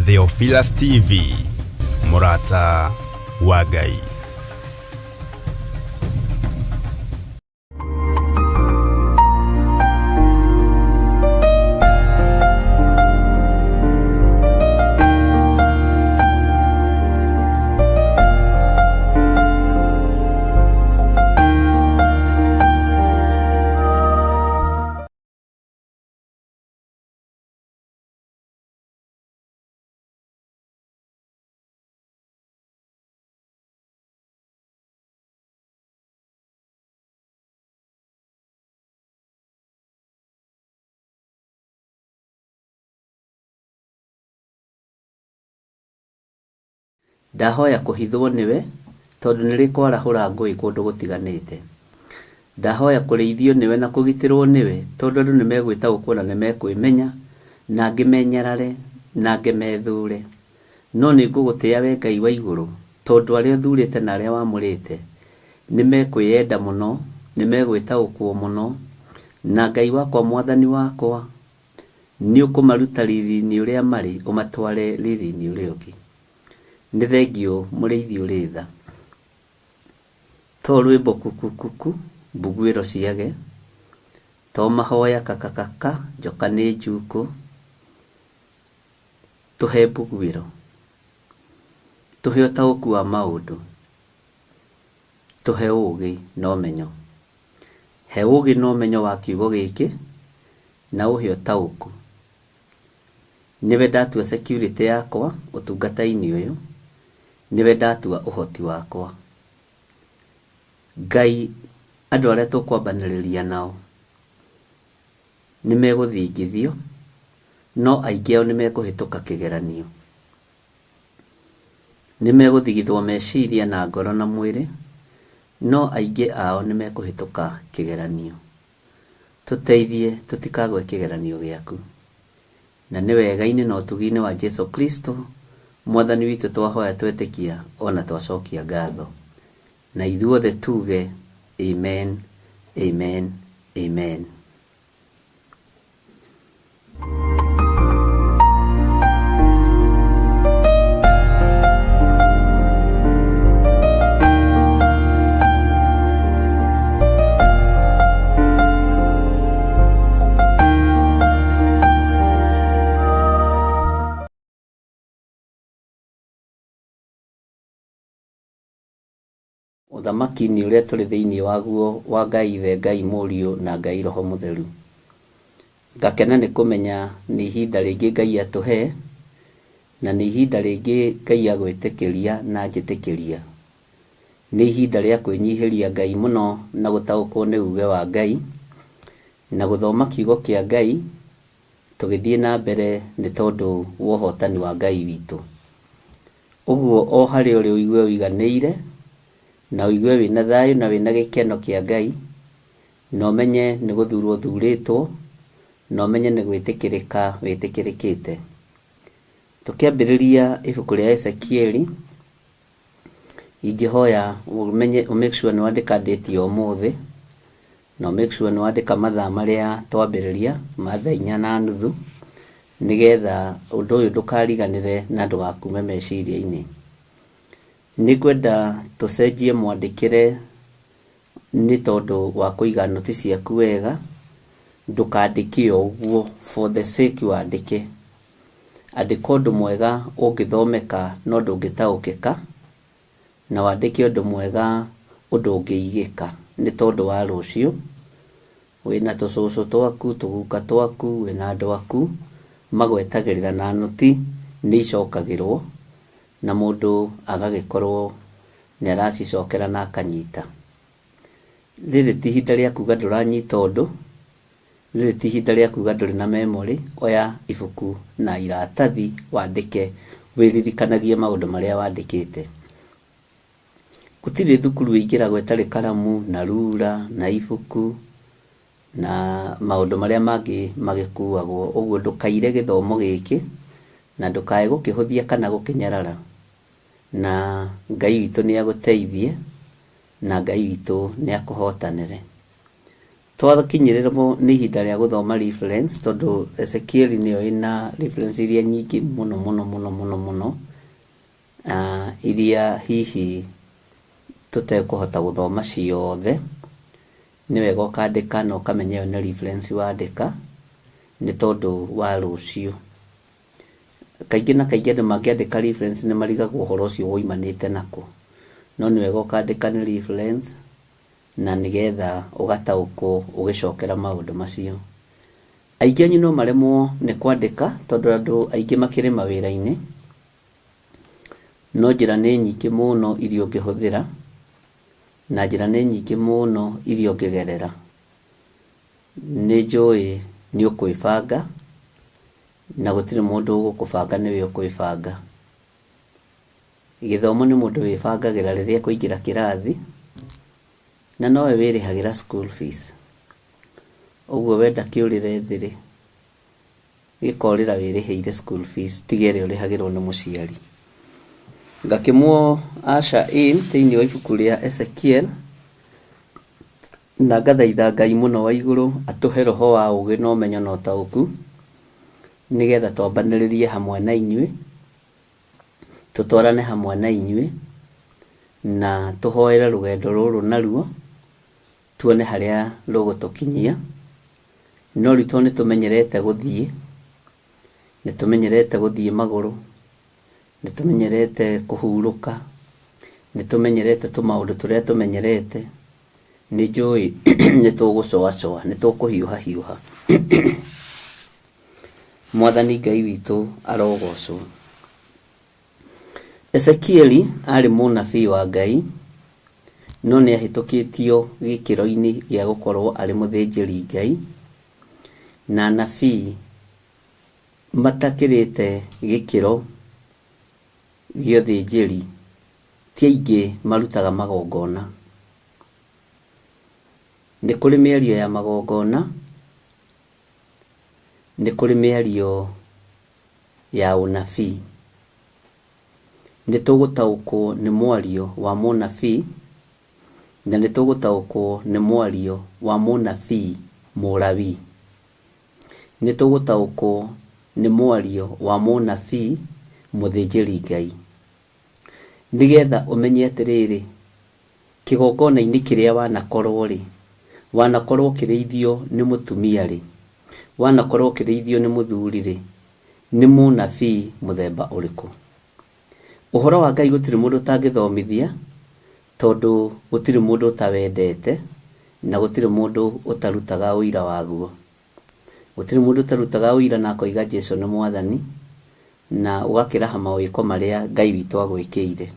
Theophilus TV, mũrata wa Ngai. Ndahoya kũhithwo nĩwe, tondũ nĩ rĩkwarahũra ngũĩ kũndũ gũtiganĩte. Ndahoya kũrĩithio nĩwe na kũgitĩrwo nĩwe, tondũ andũ nĩ megwĩtaũkwo na nĩ mekwĩmenya, na angĩ menyarare, na angĩ methũre. No nĩ ngũgũtĩa wee Ngai wa igũrũ, tondũ arĩa ũthurĩte na arĩa wamũrĩte, nĩ mekwĩyenda mũno, nĩ megwĩtaũkwo mũno, na Ngai wakwa Mwathani wakwa, nĩ ũkũmaruta riri-inĩ ũrĩa marĩ, ũmatware riri-inĩ ũrĩa ũngĩ. Nĩ thengiũ mũrĩithi ũrĩ tha. To rwĩmbo kukukuku, mbuguĩro ciage, to mahoya kakakaka, njoka nĩ njukũ, tũhe mbuguĩro, tũhe ũtaũku wa maũndũ, tũhe ũgĩ na ũmenyo. He ũgĩ na ũmenyo wa kiugo gĩkĩ, na ũhe ũtaũku. Nĩwe ndatua security yakwa ũtungata-inĩ ũyũ, nĩwe ndatua ũhoti wakwa. Ngai andũ arĩa tũkwambanĩrĩria nao nĩ megũthingithio, no aingĩ ao nĩ mekũhĩtũka kĩgeranio. Nĩ megũthigithwo meciria na ngoro na mwĩrĩ, no aingĩ ao nĩ mekũhĩtũka kĩgeranio. Tũteithie tũtikagwe kĩgeranio gĩaku. Na nĩ wega-inĩ na ũtugi-inĩ wa Jesu Kristo, Mwathani witũ twahoya twetĩkia ona twacokia ngatho. Na ithuothe tuge amen, amen, amen. Ũthamaki-inĩ ũrĩa tũrĩ thĩinĩ waguo wa Ngai Ithe, Ngai Mũriũ na Ngai Roho Mũtheru. Ngakena nĩ kũmenya nĩ ihinda rĩngĩ Ngai atũhe, na nĩ ihinda rĩngĩ Ngai agwĩtĩkĩria na anjĩtĩkĩria. Nĩ ihinda rĩa kwĩnyihĩria Ngai mũno na gũtaũkwo nĩ uge wa Ngai, na gũthoma kiugo kĩa Ngai tũgĩthiĩ na mbere nĩ tondũ wa ũhotani wa Ngai witũ. Ũguo o harĩa ũrĩ ũigue ũiganĩire, na ũigue wĩna thayũ na wĩna gĩkeno kĩa Ngai, na ũmenye nĩ gũthurwo ũthurĩtwo, na ũmenye nĩ gwĩtĩkĩrĩka wĩtĩkĩrĩkĩte. Tũkĩambĩrĩria ibuku rĩa Ezekieli, ingĩhoya ũmenye ũ make sure nĩ wandĩka date ya ũmũthĩ, na ũ make sure nĩ wandĩka mathaa marĩa twambĩrĩria ma thaa inya na nuthu, nĩgetha ũndũ ũyũ ndũkariganĩre na ndũgakume meciria-inĩ. Nĩngwenda tũcenjie mwandĩkĩre nĩ tondũ wa kũiga noti ciaku wega, ndũkandĩke o ũguo for the sake wandĩke. Andĩka ũndũ mwega ũngĩthomeka no ndũngĩtaũkĩka, na wandĩke ũndũ mwega ũndũ ũngĩigĩka nĩ tondũ wa rũciũ. Wĩna tũcũcũ twaku, tũguka twaku, wĩna andũ aku, magwetagĩrĩra na noti nĩ icokagĩrwo na mũndũ agagĩkorwo nĩ aracicokera na akanyita. Rĩrĩ ti ihinda rĩa kuga ndũranyita ũndũ, rĩrĩ ti ihinda rĩa kuga ndũrĩ na memory, oya ibuku na iratathi wandĩke wĩririkanagie maũndũ marĩa wandĩkĩte. Gũtirĩ thukuru ĩingĩragwo ĩtarĩ karamu na rura na ibuku na maũndũ marĩa mangĩ magĩkuagwo. Ũguo ndũkaire gĩthomo gĩkĩ na ndũkae gũkĩhũthia kana gũkĩnyarara. Na Ngai witũ nĩ agũteithie na Ngai witũ nĩ akũhotanĩre. Twakinyĩrĩrwo nĩ ihinda rĩa gũthoma reference tondũ Ezekiel nĩyo ĩna reference iria nyingĩ mũno mũno mũno mũno mũno, iria hihi tũtekũhota gũthoma ciothe. Nĩ wega ũkandĩka na ũkamenya ĩyo nĩ reference wandĩka nĩ tondũ wa rũciũ. Kaingĩ na kaingĩ andũ mangĩandĩka reference nĩ marigagwo ũhoro ũcio woimanĩte nakũ. No nĩ wega ũkandĩka nĩ reference na nĩgetha ũgataũkwo ũgĩcokera maũndũ macio. Aingĩ anyu no maremwo nĩ kwandĩka tondũ andũ aingĩ makĩrĩ mawĩra-inĩ, no njĩra nĩ nyingĩ mũno iria ũngĩhũthĩra na njĩra nĩ nyingĩ mũno iria ũngĩgerera. Nĩ njũĩ nĩ ũkwĩbanga na gũtirĩ mũndũ ũgũkũbanga nĩwe ũkwĩbanga. Gĩthomo nĩ mũndũ wĩbangagĩra rĩrĩa ekũingĩra kĩrathi na nowe wĩrĩhagĩra school fees. Ũguo wenda kĩũrĩre thĩ rĩ, gĩkorĩra wĩrĩhĩire school fees tiga ĩrĩa ũrĩhagĩrwo nĩ mũciari. Ngakĩmwo usher in thĩinĩ wa ibuku rĩa Ezekiel na ngathaitha Ngai mũno wa igũrũ atũhe roho wa ũgĩ na ũmenyo na ũtaũku nĩgetha twambanĩrĩrie hamwe na inyuĩ, tũtwarane hamwe na inyuĩ na tũhoere rũgendo rũrũ naruo tuone harĩa rũgũtũkinyia. No rĩu tondũ nĩ tũmenyerete gũthiĩ, nĩ tũmenyerete gũthiĩ magũrũ, nĩ tũmenyerete kũhurũka, nĩ tũmenyerete tũmaũndũ tũrĩa tũmenyerete, nĩ njũĩ nĩ tũgũcoacoa, nĩ tũkũhiũha hiũha. Mwathani Ngai witũ arogocwo. Ezekieli arĩ mũnabii wa Ngai, no nĩ ahĩtũkĩtio gĩkĩro-inĩ gĩa gũkorwo arĩ mũthĩnjĩri Ngai, na anabii matakĩrĩte gĩkĩro gĩa ũthĩnjĩri ti aingĩ marutaga magongona. Nĩ kũrĩ mĩario ya magongona, nĩ kũrĩ mĩario ya ũnabii. Nĩ tũgũtaũkwo nĩ mwario wa mũnabii na nĩ tũgũtaũkwo nĩ mwario wa mũnabii Mũlawii. Nĩ tũgũtaũkwo nĩ mwario wa mũnabii mũthĩnjĩri Ngai. Nĩgetha ũmenye atĩrĩrĩ, kĩgongona-inĩ kĩrĩa wanakorwo rĩ, wanakorwo ũkĩrĩithio nĩ mũtumia rĩ, wanakorwo ũkĩrĩithio nĩ mũthuri rĩ, nĩ mũnabii mũthemba ũrĩkũ? Ũhoro wa Ngai gũtirĩ mũndũ ũtangĩthomithia tondũ gũtirĩ mũndũ ũtawendete na gũtirĩ mũndũ ũtarutaga ũira waguo. Gũtirĩ mũndũ ũtarutaga ũira na akoiga Jesu nĩ mwathani na ũgakĩraha mawĩko marĩa Ngai witũ agwĩkĩire.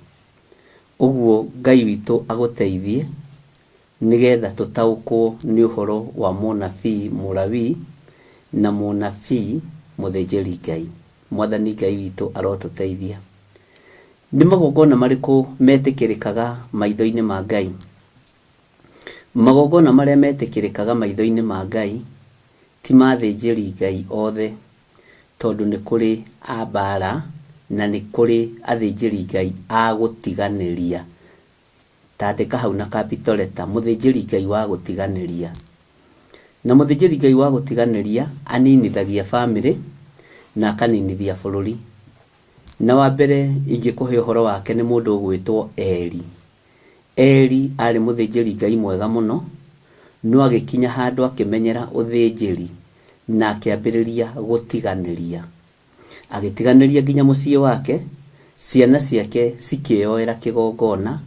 Ũguo Ngai witũ agũteithie nĩgetha tũtaũkwo nĩ ũhoro wa mũnabii Mũlawii na mũnabii mũthĩnjĩri Ngai. Mwathani Ngai witũ arotũteithia. Nĩ magongona marĩkũ metĩkĩrĩkaga maitho-inĩ ma Ngai? Magongona marĩa metĩkĩrĩkaga maitho-inĩ ma Ngai ti ma athĩnjĩri Ngai othe, tondũ nĩ kũrĩ a mbara na nĩ kũrĩ athĩnjĩri Ngai a gũtiganĩria. Ta andĩka hau na capital letter, mũthĩnjĩri Ngai wa gũtiganĩria. Na mũthĩnjĩri Ngai wa gũtiganĩria aninithagia bamĩrĩ na akaninithia bũrũri. Na wa mbere ingĩkũhe ũhoro wake nĩ mũndũ ũgwĩtwo Eli. Eli arĩ mũthĩnjĩri Ngai mwega mũno, no agĩkinya handũ akĩmenyera ũthĩnjĩri na akĩambĩrĩria gũtiganĩria. Agĩtiganĩria nginya mũciĩ wake, ciana ciake cikĩyoera kĩgongona,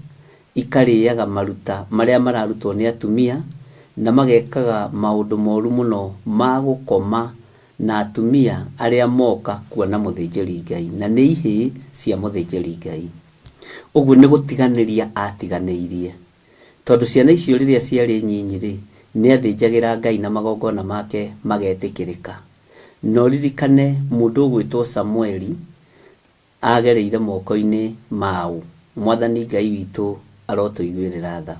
ikarĩaga maruta marĩa mararutwo nĩ atumia, na magekaga maũndũ moru mũno ma gũkoma na atumia arĩa moka kuona mũthĩnjĩri Ngai, na nĩ ihĩĩ cia mũthĩnjĩri Ngai. Ũguo nĩ gũtiganĩria atiganĩirie. Tondũ ciana icio rĩrĩa ciarĩ nyinyi rĩ, nĩ athĩnjagĩra Ngai na magongona make magetĩkĩrĩka. Na ũririkane mũndũ ũgwĩtwo Samueli agereire moko-inĩ ma ũ? Mwathani Ngai witũ arotũiguĩrĩra tha.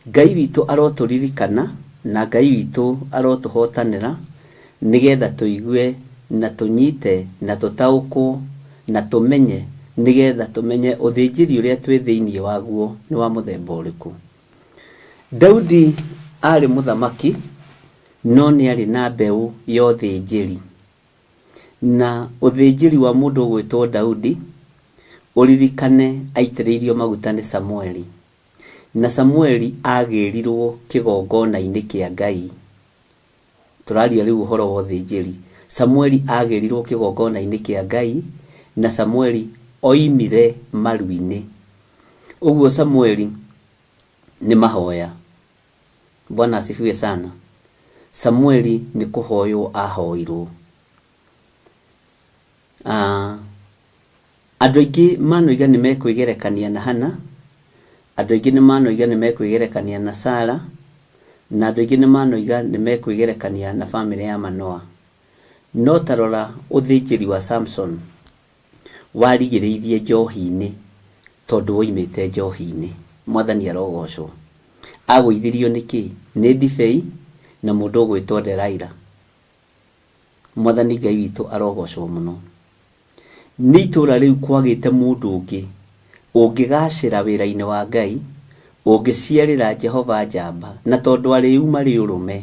Ngai witũ arotũririkana na Ngai witũ arotũhotanĩra nĩgetha tũigue na tũnyite na tũtaũkwo na tũmenye nĩgetha tũmenye ũthĩnjĩri ũrĩa twĩ thĩinĩ waguo nĩ wa mũthemba ũrĩkũ. Daudi arĩ mũthamaki No nĩ arĩ na mbeũ ya ũthĩnjĩri. Na ũthĩnjĩri wa mũndũ ũgwĩtwo Daudi, ũririkane aitĩrĩirio maguta nĩ Samueli. Na Samueli agĩrirwo kĩgongona-inĩ kĩa Ngai. Tũraria rĩu ũhoro wa ũthĩnjĩri. Samueli agĩrirwo kĩgongona-inĩ kĩa Ngai, na Samueli oimire maru-inĩ. Ũguo Samueli nĩ mahoya. Bwana asifiwe sana. Samueli nĩ kũhoywo ahoirwo. Andũ aingĩ manoiga nĩ mekwĩgerekania na Hana, andũ aingĩ nĩ manoiga nĩ mekwĩgerekania na Sara, na andũ aingĩ nĩ manoiga nĩ mekwĩgerekania na bamĩrĩ ya Manoa. No ta rora ũthĩnjĩri wa Samson warigĩrĩirie njohi-inĩ tondũ woimĩte njohi-inĩ. Mwathani arogocwo. Agũithirio nĩ kĩ? Nĩ ndibei na mũndũ ũgwĩtwo Delaila. Mwathani Ngai witũ arogocwo mũno. Nĩ itũra rĩu kwagĩte mũndũ ũngĩ ũngĩgacĩra wĩra-inĩ wa Ngai, ũngĩciarĩra Jehova njamba, na tondũ arĩu marĩ ũrũme,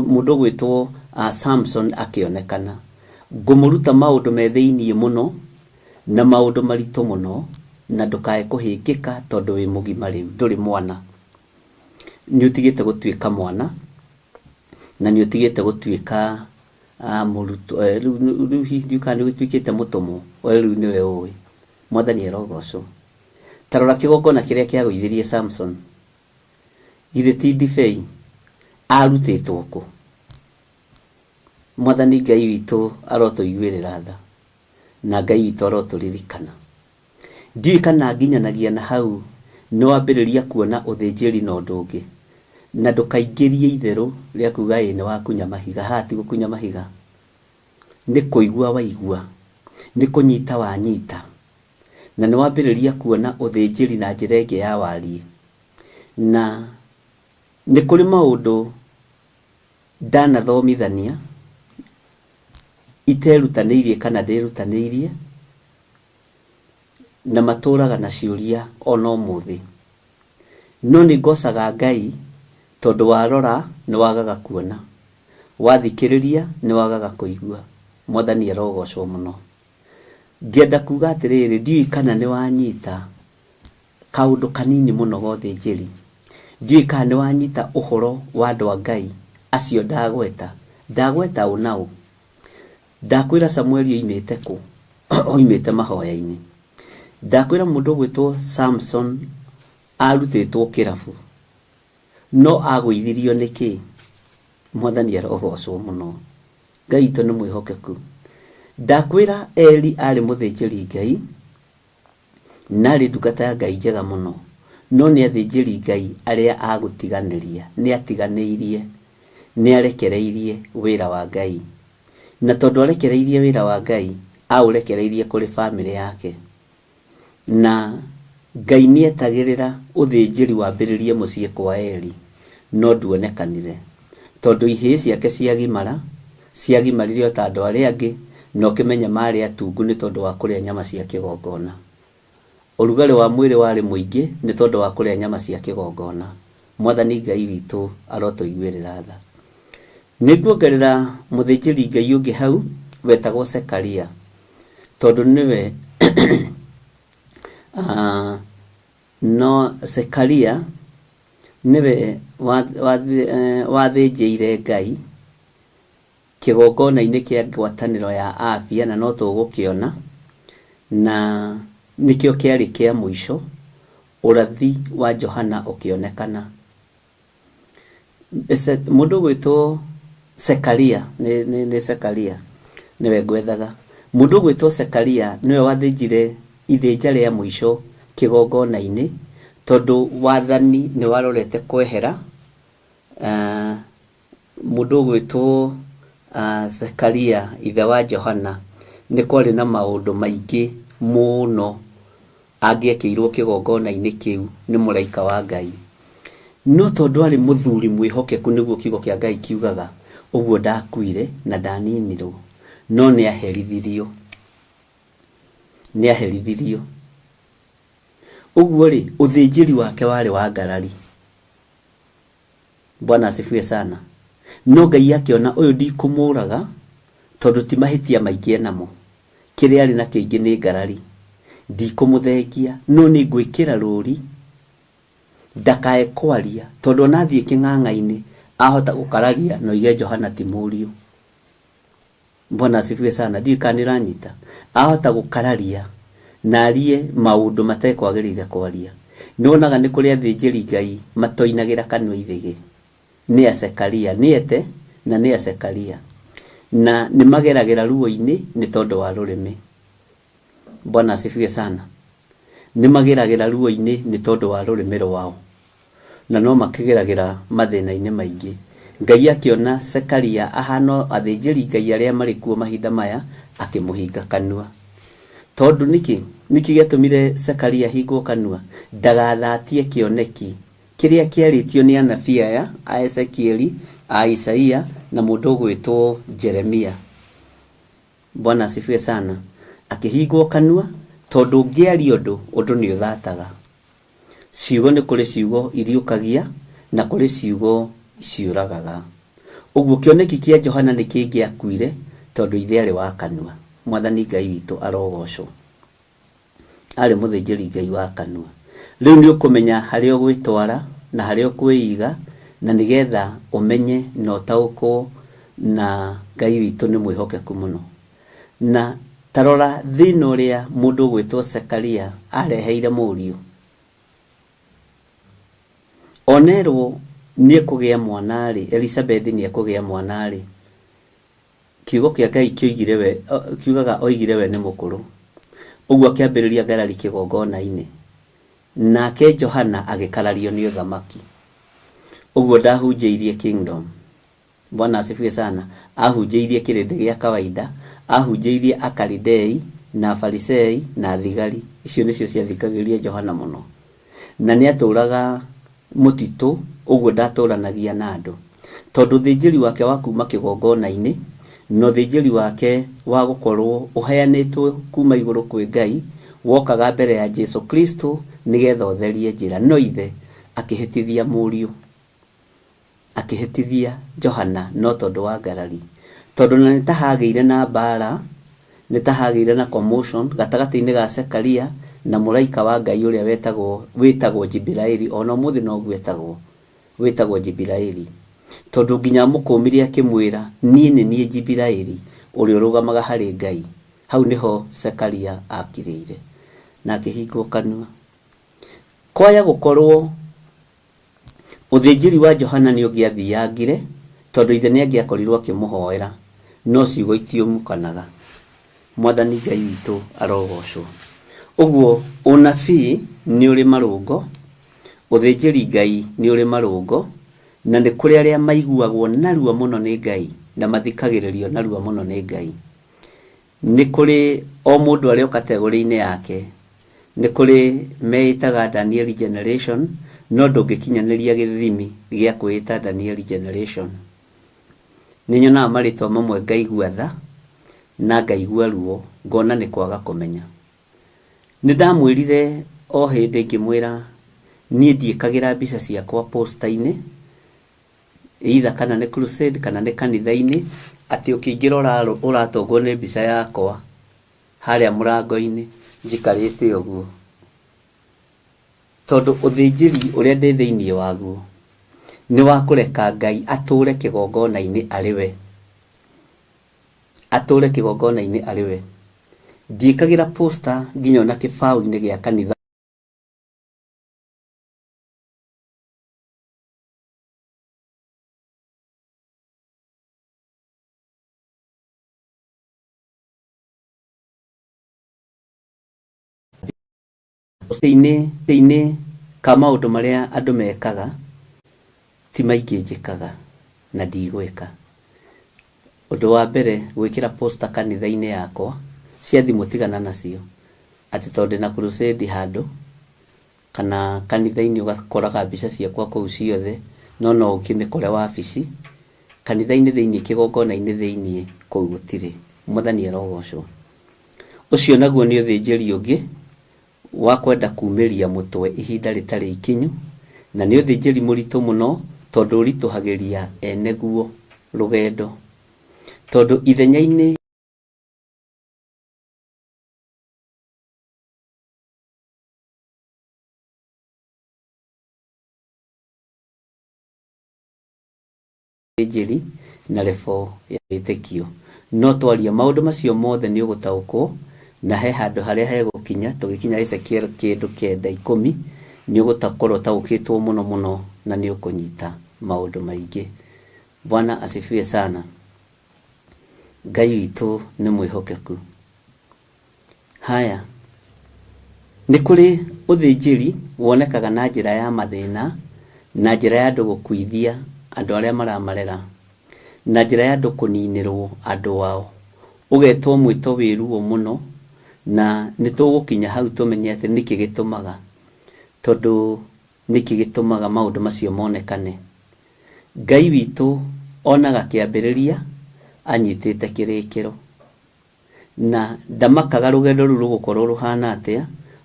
mũndũ ũgwĩtwo Samson akĩonekana. Ngũmũruta maũndũ me thĩiniĩ mũno na maũndũ maritũ mũno, na ndũkae kũhĩngĩka tondũ wĩ mũgima rĩu, ndũrĩ mwana. Nĩ ũtigĩte gũtuĩka mwana, na nĩ ũtigĩte gũtuĩka mũrutwo, rĩu hihi ndiũĩ kana nĩ ũgĩtuĩkĩte mũtũmwo, we rĩu nĩwe ũĩ. Mwathani arogocwo. Ta rora kĩgongona kĩrĩa kĩagũithirie Samson. Githĩ ti ndibei? Arutĩtwo kũ? Mwathani Ngai witũ arotũiguĩrĩra tha, na Ngai witũ arotũririkana. Ndiũĩ kana nginyanagia na hau nĩ wambĩrĩria kuona ũthĩnjĩri na ũndũ ũngĩ. Na ndũkaingĩrie itherũ rĩa kuga ĩĩ nĩ wakunya mahiga. Haha ti gũkunya mahiga. Nĩ kũigua waigua, nĩ kũnyita wanyita, na nĩ wambĩrĩria kuona ũthĩnjĩri na njĩra ĩngĩ ya wariĩ. Na nĩ kũrĩ maũndũ ndanathomithania iterutanĩirie kana ndĩrutanĩirie, na matũraga na ciũria ona ũmũthĩ. No nĩ ngocaga Ngai tondũ warora nĩ wagaga kuona, wathikĩrĩria nĩ wagaga kũigua. Mwathani arogocwo mũno. Ngĩenda kuga atĩrĩrĩ, ndiũĩ kana nĩ wanyita kaũndũ kanini mũno ga ũthĩnjĩri. Ndiũĩ kana nĩ wanyita ũhoro wa andũ a Ngai acio ndagweta. Ndagweta ũ na ũ? Ndakwĩra Samueli oimĩte kũ? Oimĩte mahoya-inĩ. Ndakwĩra mũndũ ũgwĩtwo Samson arutĩtwo kĩrabu, no agũithirio nĩ kĩ? Mwathani arogocwo mũno. Ngai witũ nĩ mwĩhokeku. Ndakwĩra Eli arĩ mũthĩnjĩri Ngai, na arĩ ndungata ya Ngai njega mũno, no nĩ athĩnjĩri Ngai arĩa a gũtiganĩria, nĩ atiganĩirie, nĩ arekereirie wĩra wa Ngai. Na tondũ arekereirie wĩra wa Ngai, aũrekereirie kũrĩ bamĩrĩ yake. Na Ngai nĩ etagĩrĩra ũthĩnjĩri wambĩrĩrie mũciĩ kwa Eli, no nduonekanire. Tondũ ihĩĩ ciake ciagimara, ciagimarire o ta andũ arĩa angĩ, na ũkĩmenye marĩ atungu nĩ tondũ wa kũrĩa nyama cia kĩgongona. Ũrugarĩ wa mwĩrĩ warĩ mũingĩ nĩ tondũ wa kũrĩa nyama cia kĩgongona. Mwathani Ngai witũ arotũiguĩrĩra tha. Nĩ nguongerera mũthĩnjĩri Ngai ũngĩ hau wetagwo Zekaria, tondũ nĩwe no Zekaria nĩwe wathĩnjĩire Ngai kĩgongona-inĩ kĩa ngwatanĩro ya afya, na no tũgũkĩona, na nĩkĩo kĩarĩ kĩa mũico ũrathi wa Johana ũkĩonekana. Mũndũ ũgwĩtwo Zekaria, nĩ Zekaria nĩwe ngwethaga. Mũndũ ũgwĩtwo Zekaria nĩwe wathĩnjire ithĩnja rĩa mũico kĩgongona-inĩ, tondũ wathani nĩ warorete kwehera. Mũndũ ũgwĩtwo Zekaria ithe wa Johana, nĩ kwarĩ na maũndũ maingĩ mũno angĩekĩirwo kĩgongona-inĩ kĩu nĩ mũraika wa Ngai. No tondũ arĩ mũthuri mwĩhokeku, nĩguo kiugo kĩa Ngai kiugaga, ũguo ndakuire na ndaninirwo, no nĩ aherithirio. Nĩ aherithirio. Ũguo rĩ, ũthĩnjĩri wake warĩ wa ngarari. Bwana asifiwe sana. No Ngai akĩona ũyũ ndikũmũraga tondũ ti mahĩtia maingĩ enamo. Kĩrĩa arĩ na kĩingĩ nĩ ngarari. Ndikũmũthengia no nĩ ngwĩkĩra rũri ndakae kwaria tondũ ona athiĩ kĩng'ang'a-inĩ ahota gũkararia na oige Johana ti mũriũ. Bwana asifiwe sana. Ndiũĩ kana nĩ ũranyita. Ahota gũkararia na arie maũndũ matekwagĩrĩire kwaria. Nĩ wonaga nĩ kũrĩ athĩnjĩri Ngai matoinagĩra kanua ithĩgĩ. Nĩ a Zekaria, nĩ ete na nĩ a Zekaria. Na nĩ mageragĩra ruo-inĩ nĩ tondũ wa rũrĩmĩ. Bwana asifiwe sana. Nĩ mageragĩra ruo-inĩ nĩ tondũ wa rũrĩmĩ rwao. Na no makĩgeragĩra mathĩna-inĩ maingĩ. Ngai akĩona Zekaria ahana o athĩnjĩri Ngai arĩa marĩ kuo mahinda maya, akĩmũhinga kanua. Tondũ nĩkĩ? Nĩkĩ gĩatũmire Zekaria ahingwo kanua? Ndagathatie kĩoneki kĩrĩa kĩarĩtio nĩ anabii aya a Ezekieli, a Isaia na mũndũ ũgwĩtwo Jeremia. Bwana asifiwe sana. Akĩhingwo kanua tondũ ũngĩaria ũndũ, ũndũ nĩ ũthataga. Ciugo nĩ kũrĩ ciugo iriũkagia na kũrĩ ciugo ciũragaga. Ũguo kĩoneki kĩa Johana nĩ kĩngĩakuire tondũ ithe arĩ wa kanua. Mwathani Ngai witũ arogocwo. Arĩ mũthĩnjĩri Ngai wa kanua. Rĩu nĩ ũkũmenya harĩa ũgwĩtwara na harĩa ũkwĩiga na nĩgetha ũmenye na ũtaũkwo na Ngai witũ nĩ mwĩhokeku mũno. Na ta rora thĩna ũrĩa mũndũ ũgwĩtwo Zekaria areheire mũriũ. Onerwo nĩ ekũgĩa mwana-rĩ, Elizabeth nĩ ekũgĩa mwana-rĩ, kiugo kĩa Ngai kĩoigire we, kiugaga oigire we nĩ mũkũrũ. Ũguo akĩambĩrĩria ngarari kĩgongona-inĩ. Nake Johana agĩkarario nĩ ũthamaki. Ũguo ndahunjĩirie kingdom. Bwana asifiwe sana. Ahunjĩirie kĩrĩndĩ gĩa kawaida, ahunjĩirie Akalidei na Afarisai na thigari. Icio nĩcio ciathikagĩrĩria Johana mũno. Na nĩ atũraga mũtitũ, ũguo ndatũranagia na andũ. Tondũ ũthĩnjĩri wake wa kuma kĩgongona-inĩ, na ũthĩnjĩri wake wa gũkorwo ũheanĩtwo kuma igũrũ kwĩ Ngai, wokaga mbere ya Jesu Kristo nĩgetha ũtherie njĩra. No ithe akĩhĩtithia mũriũ. Akĩhĩtithia Johana no tondũ wa ngarari. Tondũ na nĩ ta hagĩire na mbaara, nĩ ta hagĩire na commotion gatagatĩ-inĩ ga Zekaria na mũraika wa Ngai ũrĩa wetagwo, wĩtagwo Jibiraeli, o na ũmũthĩ noguo etagwo, wĩtagwo Jibiraeli. Tondũ nginya amũkũmire akĩmwĩra, niĩ nĩ niĩ Jibiraeli, ũrĩa ũrũgamaga harĩ Ngai. Hau nĩho Zekaria akirĩire na akĩhingwo kanua. Kwaya gũkorwo Ũthĩnjĩri wa Johana nĩ ũngĩathiangire tondũ ithe nĩ angĩakorirwo akĩmũhoera, no ciugo itiũmũkanaga. Mwathani Ngai witũ arogocwo. Ũguo ũnabii nĩ ũrĩ marũngo, ũthĩnjĩri Ngai nĩ ũrĩ marũngo, na nĩ kũrĩ arĩa maiguagwo narua mũno nĩ Ngai na mathikagĩrĩrio narua mũno nĩ Ngai. Nĩ kũrĩ o mũndũ arĩ o category-inĩ yake. Nĩ kũrĩ meĩtaga Danieli generation, no ndũngĩkinyanĩria gĩthimi gĩa kwĩĩta Danieli generation. Nĩ nyonaga marĩtwa mamwe ngaigua tha na ngaigua ruo, ngona nĩ kwaga kũmenya. Nĩ ndamwĩrire o hĩndĩ ngĩmwĩra niĩ ndiĩkagĩra mbica ciakwa poster-inĩ, either kana nĩ crusade kana nĩ kanitha-inĩ, atĩ ũkĩingĩra ũratũngwo nĩ mbica yakwa harĩa mũrango-inĩ njikarĩte ũguo. Tondũ ũthĩnjĩri ũrĩa ndĩ thĩinĩ waguo nĩ wa kũreka Ngai atũre kĩgongona-inĩ arĩ we. Atũre kĩgongona-inĩ arĩ we. Ndiĩkagĩra poster nginya ona kĩbaũ-inĩ gĩa kanitha. Thĩinĩ ka maũndũ marĩa andũ mekaga, ti maingĩ njĩkaga na ndigwĩka. Ũndũ wa mbere gwĩkĩra poster kanitha-inĩ yakwa, cia thimũ tigana nacio, atĩ tondũ ndĩna crusade handũ, kana kanitha-inĩ ũgakoraga mbica ciakwa kũu ciothe, no no ũkĩmĩkore wabici, kanitha-inĩ thĩinĩ kĩgongona-inĩ thĩinĩ kũu gũtirĩ. Mwathani arogocwo. Ũcio naguo nĩ ũthĩnjĩri ũngĩ wa kwenda kumĩria mũtwe ihinda rĩtarĩ ikinyu, na nĩ ũthĩnjĩri mũritũ mũno tondũ ũritũhagĩria ene guo. Rũgendo. Tondũ ithenya-inĩ njĩri na level ya wĩtĩkio. No twaria maũndũ macio mothe nĩ ũgũtaũkwo na he handũ harĩa hegũkinya tũgĩkinya Ezekiel kĩndũ kenda ikũmi nĩ ũgũkorwo ũtaũkĩtwo mũno mũno na nĩ ũkũnyita maũndũ maingĩ. Bwana asifiwe sana. Ngai witũ nĩ mwĩhokeku. Haya, nĩ kũrĩ ũthĩnjĩri wonekaga na njĩra ya mathĩna, na njĩra ya andũ gũkuithia andũ arĩa maramarera, na njĩra ya andũ kũninĩrwo andũ ao. Ũgetwo mwĩto wĩ ruo mũno, na nĩ tũgũkinya hau tũmenye atĩ nĩkĩ gĩtũmaga, tondũ nĩkĩ gĩtũmaga maũndũ macio monekane. Ngai witũ onaga kĩambĩrĩria anyitĩte kĩrĩkĩro. Na ndamakaga rũgendo rũu rũgũkorwo rũhana atĩa,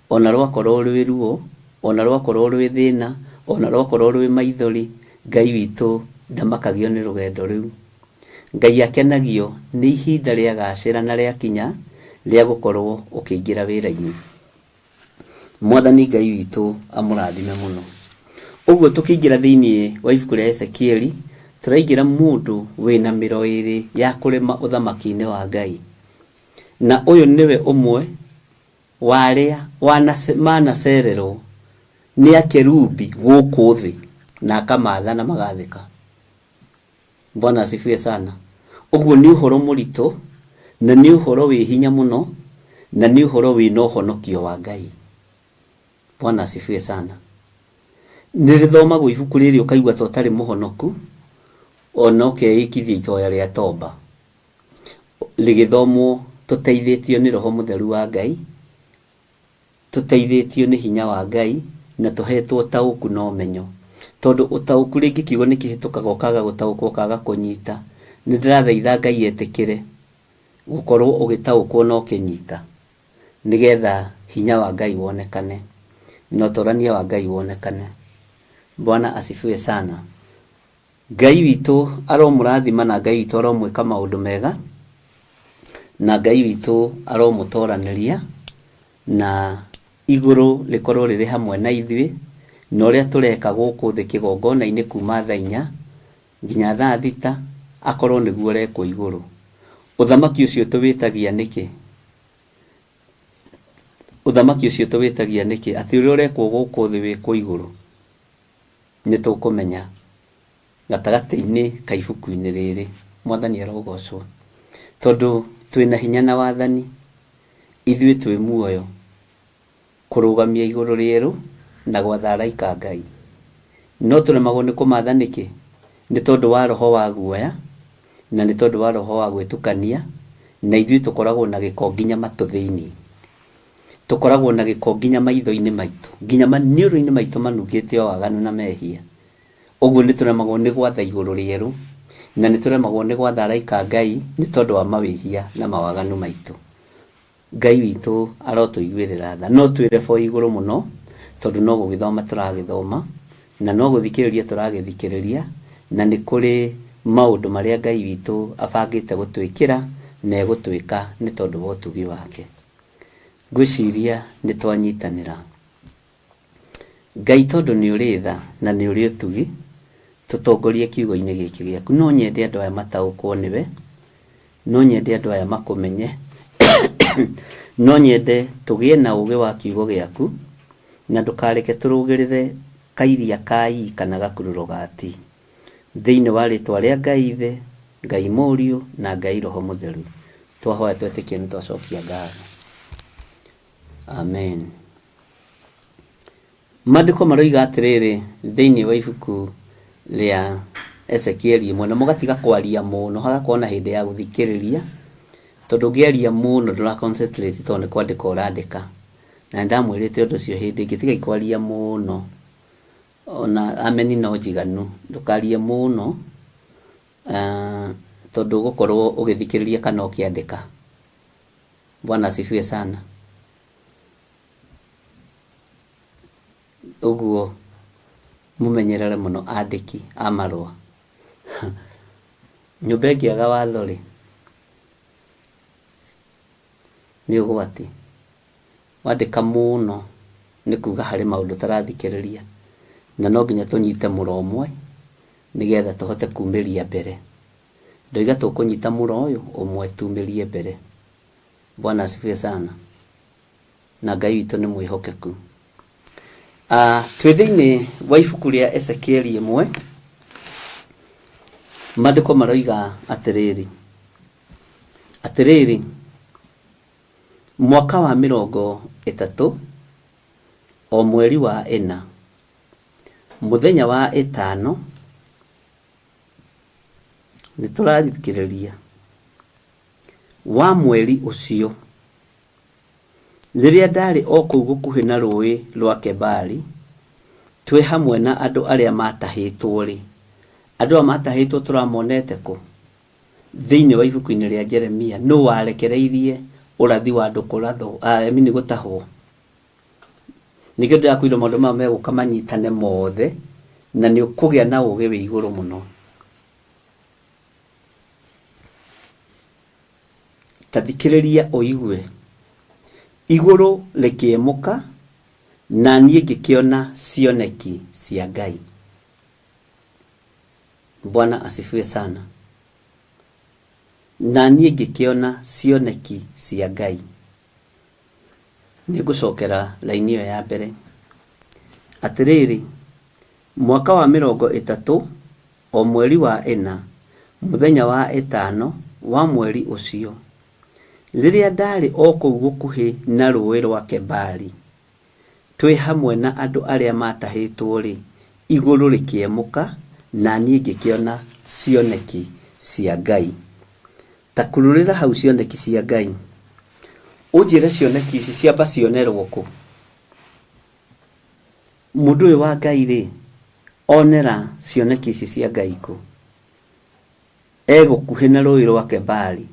ona rwakorwo rwĩ ruo, ona rwakorwo rwĩ thĩna, ona rwakorwo rwĩ maithori, Ngai witũ ndamakagio nĩ rũgendo rũu. Ngai akenagio nĩ ihinda rĩagacĩra na rĩakinya rĩa gũkorwo ũkĩingĩra wĩra-inĩ. Mwathani Ngai witũ amũrathime mũno. Ũguo tũkĩingĩra thĩinĩ wa ibuku rĩa Ezekieli, tũraingĩra mũndũ wĩna mĩro ĩrĩ ya kũrĩma ũthamaki-inĩ wa Ngai. Na ũyũ nĩwe ũmwe wa arĩa manacererwo nĩ akerubi gũkũ thĩ na akamatha na magathĩka. Bwana asifiwe sana. Ũguo nĩ ũhoro mũritũ na nĩ ũhoro wĩ hinya mũno na nĩ ũhoro wĩna ũhonokio wa Ngai. Bwana asifiwe sana. Nĩ rĩthomagwo ibuku rĩrĩ ũkaigua ta ũtarĩ mũhonoku ona ũkeĩkithia ihoya rĩa tomba. Rĩgĩthomwo tũteithĩtio nĩ Roho Mũtheru wa Ngai, tũteithĩtio nĩ hinya wa Ngai na tũhetwo ũtaũku na ũmenyo. Tondũ ũtaũku rĩngĩ kiugo nĩ kĩhĩtũkaga ũkaga gũtaũkwo ũkaga kũnyita. Nĩ ndĩrathaitha Ngai etĩkĩre gũkorwo ũgĩtaũkwo na ũkĩnyita nĩgetha hinya wa Ngai wonekane na ũtorania wa Ngai wonekane. Bwana asifiwe sana. Ngai witũ aromũrathima na Ngai witũ aromwĩka maũndũ mega na Ngai witũ aromũtoranĩria na igũrũ rĩkorwo rĩrĩ hamwe na ithuĩ na ũrĩa tũreka gũkũ thĩ kĩgongona-inĩ kuma thaa inya nginya thaa thita akorwo nĩguo ũrekwo igũrũ. Ũthamaki ũcio tũwĩtagia nĩkĩ? Ũthamaki ũcio tũwĩtagia nĩkĩ? Atĩ ũrĩa ũrekwo gũkũ thĩ wĩkwo igũrũ. Nĩ tũkũmenya gatagatĩ-inĩ ka ibuku-inĩ rĩrĩ. Mwathani arogocwo. Tondũ twĩna hinya na wathani, ithuĩ twĩ muoyo kũrũgamia igũrũ rĩerũ na gwatha araika a Ngai. No tũremagwo nĩ kũmatha nĩkĩ? Nĩ tondũ wa roho wa guoya na nĩ tondũ wa roho wa gwĩtukania, na ithuĩ tũkoragwo na gĩko nginya matũ thĩinĩ. Tũkoragwo na gĩko nginya maitho-inĩ maitũ, nginya maniũrũ-inĩ maitũ manungĩte o waganu na mehia. Ũguo nĩ tũremagwo nĩ gwatha igũrũ rĩerũ, na nĩ tũremagwo nĩ gwatha araika a Ngai nĩ tondũ wa mawĩhia na mawaganu maitũ. Ngai witũ arotũiguĩrĩra tha. No twĩ level igũrũ mũno, tondũ no gũgĩthoma tũragĩthoma, na no gũthikĩrĩria tũragĩthikĩrĩria, na nĩ kũrĩ maũndũ marĩa Ngai witũ abangĩte gũtwĩkĩra, na egũtwĩka nĩ tondũ wa ũtugi wake. Ngwĩciria nĩ twanyitanĩra. Ngai tondũ nĩ ũrĩ tha na nĩ ũrĩ ũtugi, tũtongorie kiugo-inĩ gĩkĩ gĩaku. No nyende andũ aya mataũkwo nĩwe, no nyende andũ aya makũmenye, no nyende tũgĩe na ũgĩ wa kiugo gĩaku, na ndũkareke tũrũgĩrĩre kairia ka i kana gakururo ga t. Thĩinĩ wa rĩtwa rĩa Ngai Ithe, Ngai Mũriũ na Ngai Roho Mũtheru, twahoya twetĩkia nĩ twacokia ngatho. Amen. Maandĩko maroiga atĩrĩrĩ thĩinĩ wa ibuku rĩa Ezekieli ĩmwe, na mũgatiga kwaria mũno, hagakorwo na hĩndĩ ya gũthikĩrĩria, tondũ ũngĩaria mũno ndũra concentrate tondũ nĩ kwandĩka ũrandĩka. Na nĩ ndamwĩrĩte ũndũ ũcio hĩndĩ ĩngĩ, tigai kwaria mũno, ona ameni no njiganu, ndũkarie mũno tondũ ũgũkorwo ũgĩthikĩrĩria kana ũkĩandĩka. Bwana asifiwe sana. Ũguo mũmenyerere mũno andĩki a marũa. Nyũmba ĩngĩaga watho rĩ, nĩ ũgwati. Wandĩka mũno nĩ kuga harĩ maũndũ ũtarathikĩrĩria, na no nginya tũnyite mũro ũmwe nĩgetha tũhote kumĩria mbere. Ndoiga tũkũnyita mũro ũyũ ũmwe tumĩrie mbere. Bwana asifiwe sana. Na Ngai witũ nĩ mwĩhokeku. Twĩ thĩinĩ wa ibuku rĩa Ezekieli ĩmwe, maandĩko maroiga atĩrĩrĩ, atĩrĩrĩ, mwaka wa 30 o mweri wa 4 mũthenya wa 5, nĩ tũrathikĩrĩria, wa mweri ũcio, rĩrĩa ndarĩ o kũu gũkuhĩ na rũũĩ rwa Kebari, twĩ hamwe na andũ arĩa matahĩtwo-rĩ, andũ aya matahĩtwo tũramonete kũ? Thĩinĩ wa ibuku-inĩ rĩa Jeremia, nũ warekereirie ũrathi wa andũ kũrathwo, I mean gũtahwo? Nĩkĩo ndĩrakwĩra maũndũ maya megũka manyitane mothe, na nĩ ũkũgĩa na ũũgĩ wĩ igũrũ mũno. Ta thikĩrĩria ũigue. Igũrũ rĩkĩemũka, na niĩ ngĩkĩona cioneki cia Ngai. Bwana asifiwe sana. Na niĩ ngĩkĩona cioneki cia Ngai. Nĩngũcokera raini ĩyo ya mbere. Atĩrĩrĩ, mwaka wa 30 o mweri wa 4 mũthenya wa 5 wa mweri ũcio, rĩrĩa ndarĩ o kũu gũkuhĩ na rũũĩ rwa Kebari, twĩ hamwe na andũ arĩa matahĩtwo-rĩ, igũrũ rĩkĩemũka, na niĩ ngĩkĩona cioneki cia Ngai. Ta kururĩra hau cioneki cia Ngai. Ũnjĩre cioneki ici ciamba cionerwo kũ? Mũndũ ũyũ wa Ngai rĩ, onera cioneki ici cia Ngai kũ? E gũkuhĩ na rũũĩ rwa Kebari,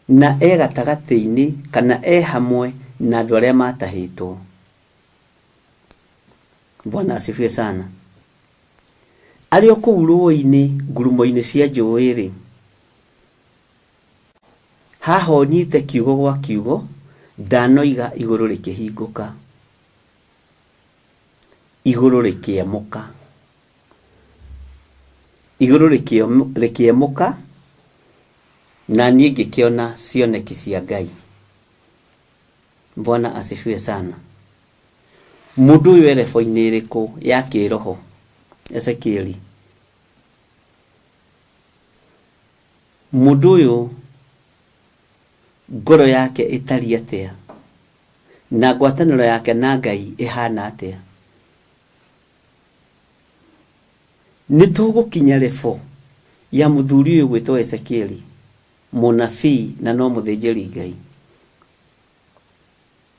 na e gatagatĩ-inĩ kana e hamwe na andũ arĩa matahĩtwo. Bwana asifiwe sana. Arĩ o kũu rũũĩ-inĩ, ngurumo-inĩ cia njũũĩ rĩ, haha ũnyite kiugo gwa kiugo, ndanoiga igũrũ rĩkĩhingũka, igũrũ rĩkĩemũka, igũrũ rĩkĩemũka, na niĩ ngĩkĩona cioneki cia Ngai. Bwana asifiwe sana. Mũndũ ũyũ e rebo-inĩ ĩrĩkũ ya kĩroho? Ezekieli. Mũndũ ũyũ ngoro yake ĩtariĩ atĩa? Na ngwatanĩro yake na Ngai ĩhana atĩa? Nĩ tũgũkinya rebo ya mũthuri ũyũ gwĩtwo Ezekieli, mũnabii na no mũthĩnjĩri Ngai.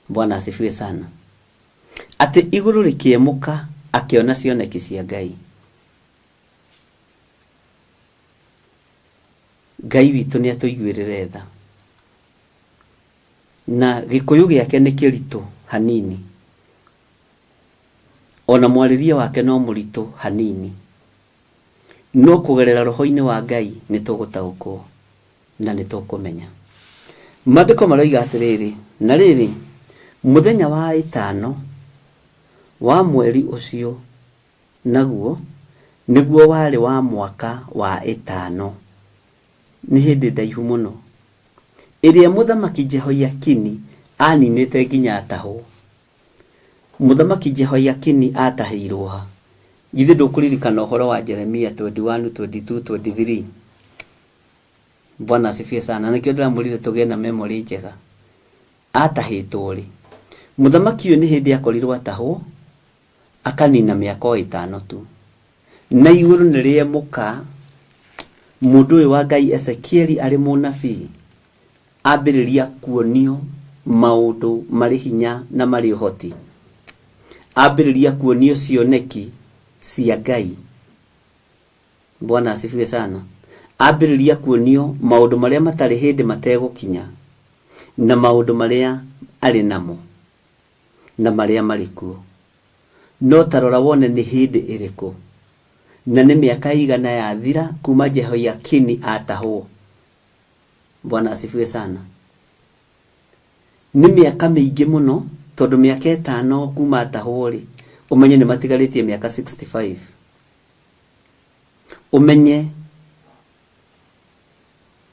Bwana asifiwe sana. Atĩ igũrũ rĩkĩemũka akĩona cioneki cia Ngai. Ngai witũ nĩ atũiguĩrĩre tha. Na gĩkũyũ gĩake nĩ kĩritũ hanini. Ona mwarĩrie wake no mũritũ hanini. No kũgerera roho-inĩ wa Ngai nĩ tũgũtaũkwo na nĩ tũkũmenya. Maandĩko maroiga atĩrĩrĩ, na rĩrĩ, mũthenya wa 5 wa mweri ũcio naguo nĩguo warĩ wa mwaka wa 5, nĩ hĩndĩ ndaihu mũno, ĩrĩa mũthamaki Jehoiakini aninĩte nginya atahwo. Mũthamaki Jehoiakini atahĩirwo ha? Githĩ ndũkũririkana ũhoro wa Jeremia 21, 22, 23? Bwana asifiwe sana. Nĩkĩo ndĩramwĩrire tũgĩe na memory njega. Atahĩtwo rĩ? Mũthamaki ũyũ nĩ hĩndĩ akorirwo atahwo, akanina mĩaka o 5 tu. Na igũrũ nĩ rĩemũka, mũndũ ũyũ wa Ngai Ezekieli arĩ mũnabii, ambĩrĩria kuonio maũndũ marĩ hinya na marĩ ũhoti. Ambĩrĩria kuonio cioneki cia Ngai. Bwana asifiwe sana. Ambĩrĩria kuonio maũndũ marĩa matarĩ hĩndĩ mategũkinya, na maũndũ marĩa arĩ namo, na marĩa marĩ kuo. No ta rora wone nĩ hĩndĩ ĩrĩkũ. Na nĩ mĩaka ĩigana yathira kuma Jehoiakini atahwo? Bwana asifiwe sana. Nĩ mĩaka mĩingĩ mũno, tondũ mĩaka ĩtano kuma atahwo rĩ, ũmenye nĩ matigarĩtie mĩaka 65. Ũmenye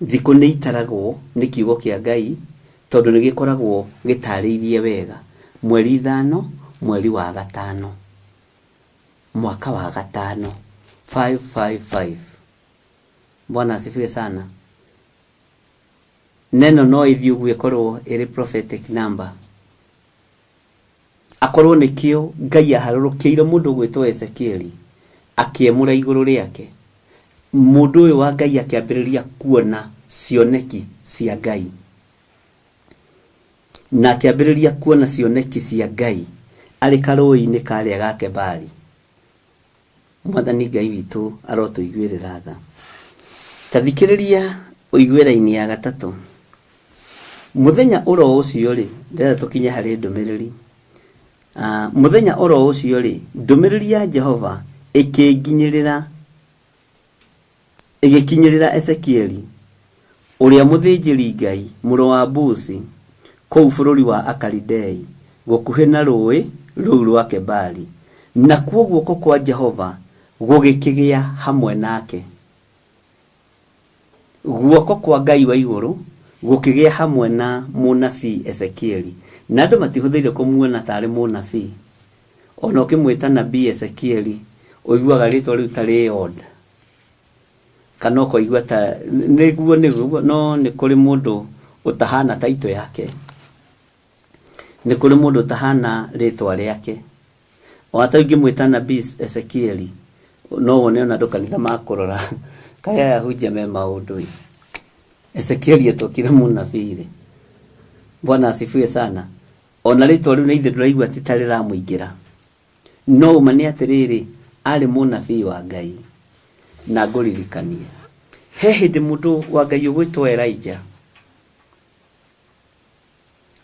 thikũ nĩ itaragwo nĩ kiugo kĩa Ngai, tondũ nĩ gĩkoragwo gĩtarĩirie wega. Mweri 5, mweri wa 5, mwaka wa 5, 555. Bwana asifiwe sana. Neno no ĩthiĩ ũguo ĩkorwo ĩrĩ prophetic number. Akorwo nĩkĩo Ngai aharũrũkĩire mũndũ ũgwĩtwo Ezekieli, akĩemũra igũrũ rĩake. Mũndũ ũyũ wa Ngai akĩambĩrĩria kuona cioneki cia Ngai. Na akĩambĩrĩria kuona cioneki cia Ngai arĩ karũĩ-inĩ karĩa ga Kebari. Mwathani Ngai witũ arotũiguĩrĩra tha. Ta thikĩrĩria ũigue raini ya gatatũ. Mũthenya oro ũcio rĩ, ndĩrenda tũkinye harĩ ndũmĩrĩri. Mũthenya oro ũcio rĩ, ndũmĩrĩri ya Jehova ĩkĩnginyĩrĩra, ĩgĩkinyĩrĩra Ezekieli ũrĩa mũthĩnjĩri Ngai, mũrũ wa Buzi, kũu bũrũri wa Akalidei, gũkuhĩ na rũũĩ rũu rwa Kebari. Nakuo guoko kwa Jehova gũgĩkĩgĩa hamwe nake. Guoko kwa Ngai wa igũrũ gũkĩgĩa hamwe na mũnabii Ezekieli. Na andũ matihũthĩire kũmuona tarĩ mũnabii. Ona ũkĩmwĩta nabii Ezekieli, ũiguaga rĩtwa rĩu ta rĩ odd. Kana ũkoigua ta nĩguo nĩguo, no nĩ kũrĩ mũndũ ũtahana taitũ yake. Nĩ kũrĩ mũndũ ũtahana rĩtwa rĩake. Ona ta ingĩmwĩta nabii Ezekieli, no wone ona andũ kanitha makũrora. Kaĩ aya ahunjia me maũndũ-ĩ. Ezekieli etũkire mũnabii rĩ. Bwana asifiwe sana. Ona rĩtwa rĩu na ithe ndũraigua ti ta rĩramũingĩra. No ũma nĩ atĩrĩrĩ, arĩ mũnabii wa Ngai. Na ngũririkanie, he hĩndĩ mũndũ wa Ngai ũgwĩtwo Elijah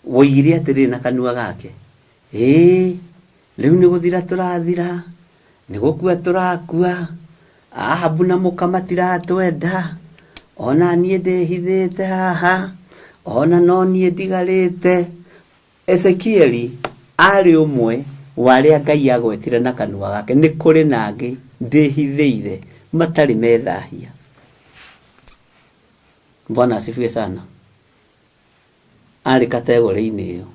woigire atĩrĩrĩ na kanua gake, ĩĩ rĩu nĩ gũthira tũrathira, nĩ gũkua tũrakua, Ahabu na mũka matiratwenda, ona niĩ ndĩhithĩte haha, ona no niĩ ndigarĩte. Ezekieli arĩ ũmwe wa arĩa Ngai agwetire na kanua gake, nĩ kũrĩ na angĩ ndĩhithĩire matarĩ methahia. Bwana asifiwe sana. Arĩ kategori-inĩ ĩyo.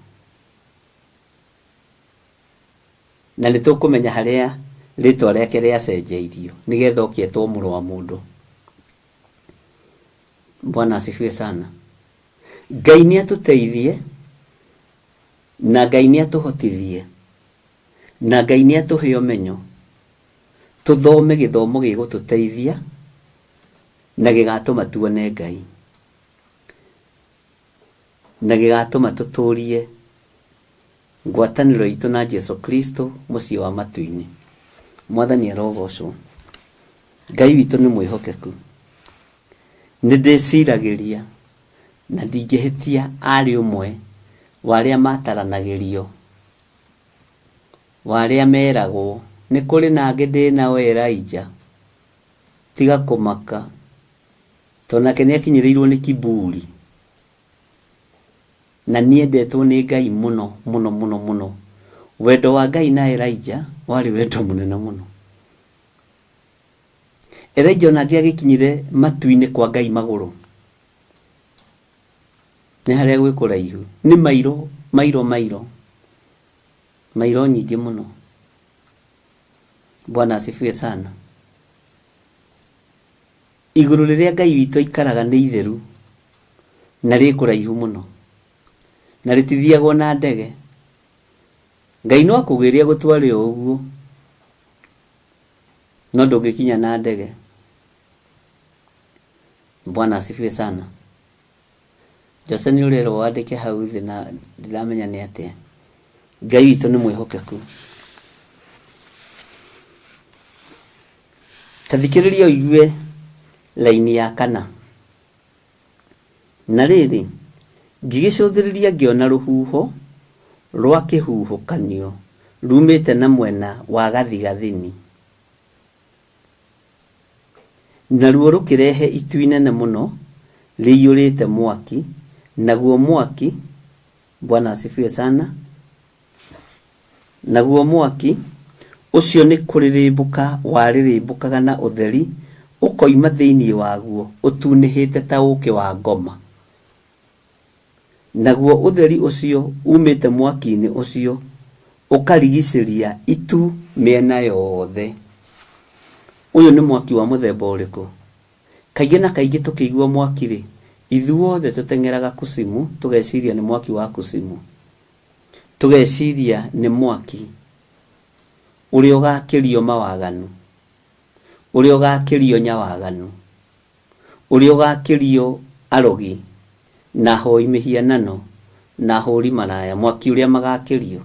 Na nĩ tũkũmenya harĩa rĩtwa rĩake rĩacenjeirio nĩgetha oke etwo mũrũ wa mũndũ. Bwana asifiwe sana. Ngai nĩ atũteithie, na Ngai nĩ atũhotithie, na Ngai nĩ atũhe ũmenyo, tũthome gĩthomo gĩgũtũteithia na gĩgatũma tuone Ngai, na gĩgatũma tũtũrie ngwatanĩro itũ na Jesu Kristo mũciĩ wa matu-inĩ. Mwathani arogocwo. Ngai witũ nĩ mwĩhokeku. Nĩ ndĩciragĩria na ndingĩhĩtia arĩ ũmwe wa arĩa mataranagĩrio, wa arĩa meragwo nĩ kũrĩ na angĩ ndĩnao Elijah, tiga kũmaka, tondũ nake nĩ akinyĩrĩirwo nĩ kiburi. Na nĩendetwo nĩ Ngai mũno mũno mũno mũno. Wendo wa Ngai na Elijah warĩ wendo mũnene mũno. Elijah ona angĩagĩkinyire matu-inĩ kwa Ngai magũrũ, nĩ harĩa gwĩ kũraihu, nĩ mairo, mairo, mairo, mairo nyingĩ mũno. Bwana asifiwe sana. Igũrũ rĩrĩa Ngai witũ aikaraga nĩ itheru na rĩ kũraihu mũno, na rĩtithiagwo na ndege. Ngai no akũgĩre agũtware o ũguo, no ndũngĩkinya na ndege. Bwana asifiwe sana. Jose nĩ ũrerwo wandĩke hau thĩ na ndiramenya nĩ atĩa. Ngai witũ nĩ mwĩhokeku. Ta thikĩrĩria ũigue raini ya kana. Na rĩrĩ, ngĩgĩcũthĩrĩria ngĩona rũhuho rwa kĩhuhũkanio rumĩte na mwena wa gathigathini. Naruo rũkĩrehe itu inene mũno rĩiyũrĩte mwaki, naguo mwaki, Bwana asifiwe sana, naguo mwaki ũcio nĩ kũrĩrĩmbũka warĩrĩmbũkaga na ũtheri ũkoima thĩinĩ waguo ũtunĩhĩte ta ũũkĩ wa ngoma. Naguo ũtheri ũcio umĩte mwaki-inĩ ũcio ũkarigicĩria itu mĩena yothe. Ũyũ nĩ mwaki wa mũthemba ũrĩkũ? Kaingĩ na kaingĩ tũkĩigua mwaki-rĩ, ithuothe tũteng'eraga kucimu, tũgeciria nĩ mwaki wa kucimu. Tũgeciria nĩ mwaki ũrĩa ũgakĩrio mawaganu, ũrĩa ũgakĩrio nyawaganu, ũrĩa ũgakĩrio arogi na ahoi mĩhianano na ahũri maraya, mwaki ũrĩa magakĩrio.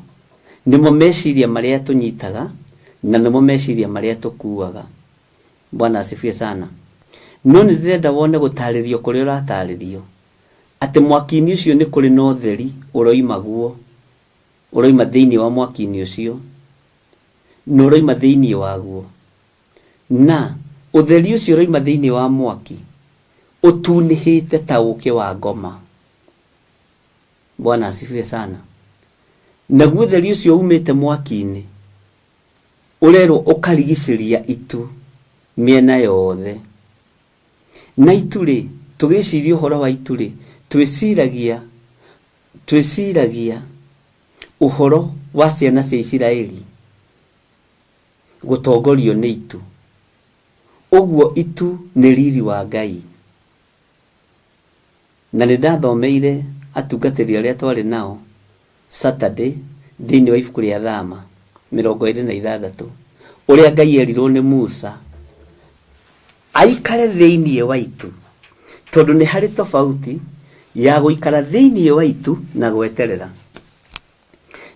Nĩmo meciria marĩa tũnyitaga na nĩmo meciria marĩa tũkuaga. Bwana asifiwe sana. No nĩ ndĩrenda wone gũtarĩrio kũrĩa ũratarĩrio atĩ mwaki-inĩ ũcio nĩ kũrĩ na ũtheri ũroima guo, ũroima thĩinĩ wa mwaki-inĩ ũcio na ũroima thĩinĩ waguo, na ũtheri ũcio ũroima thĩinĩ wa mwaki ũtunĩhĩte ta ũkĩ wa ngoma. Bwana asifiwe sana. Naguo ũtheri ũcio umĩte mwaki-inĩ ũrerwo ũkarigicĩria itu mĩena yothe. Na itu-rĩ, tũgĩciria ũhoro wa itu-rĩ, twĩciragia twĩciragia ũhoro wa ciana cia Isiraeli gũtongorio nĩ itu. Ũguo itu nĩ riri wa Ngai. Na nĩ ndathomeire atungatĩri arĩa twarĩ nao Saturday thĩinĩ wa ibuku rĩa Thama 26 ũrĩa Ngai erirwo nĩ Musa aikare thĩinĩ wa itu, tondũ nĩ harĩ tofauti ya gũikara thĩinĩ wa itu na gweterera.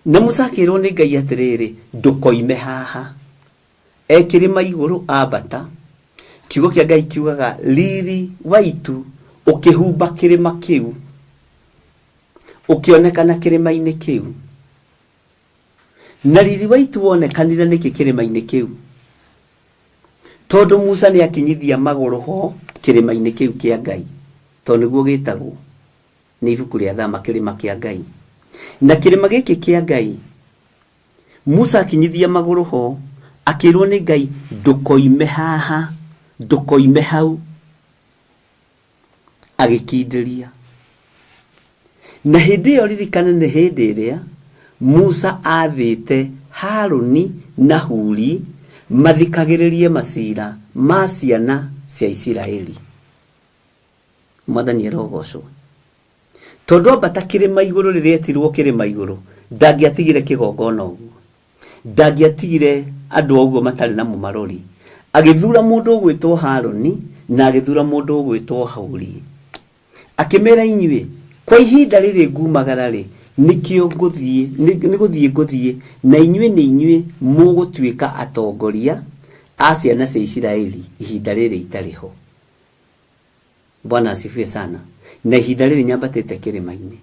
Na Musa akĩrwo nĩ Ngai atĩrĩrĩ, ndũkoime haha. E kĩrĩma igũrũ ambata. Kiugo kĩa Ngai kiugaga riri wa itu ũkĩhumba kĩrĩma kĩu, ũkĩonekana kĩrĩma-inĩ kĩu. Na riri wa itu wonekanire nĩkĩ kĩrĩma-inĩ kĩu? Tondũ Musa nĩ akinyithia magũrũ ho kĩrĩma-inĩ kĩu kĩa Ngai, tondũ nĩguo gĩtagwo nĩ ibuku rĩa Thama kĩrĩma kĩa Ngai. Na kĩrĩma gĩkĩ kĩa Ngai, Musa akinyithia magũrũ ho, akĩrwo nĩ Ngai, ndũkoime haha, ndũkoime hau. Agĩkindĩria. Na hĩndĩ ĩyo ririkana nĩ hĩndĩ ĩrĩa Musa aathĩte Haruni na Huri mathikagĩrĩrie macira ma ciana cia Isiraeli. Mwathani arogocwo. Tondũ ambata kĩrĩma igũrũ rĩrĩa etirwo kĩrĩma igũrũ, ndangĩatigire kĩgongona ũguo. Ndangĩatigire andũ ũguo matarĩ na mũmarori. Agĩthura mũndũ ũgwĩtwo Haruni na agĩthura mũndũ ũgwĩtwo Huri. Akĩmera inyuĩ, kwa ihinda rĩrĩ ngumagara-rĩ, nĩkĩo ngũthiĩ, nĩ gũthiĩ ngũthiĩ, na inyuĩ nĩ inyuĩ mũgũtuĩka atongoria a ciana cia Isiraeli ihinda rĩrĩ itarĩ ho. Bwana asifiwe sana. Na ihinda rĩrĩ nyambatĩte kĩrĩma-inĩ.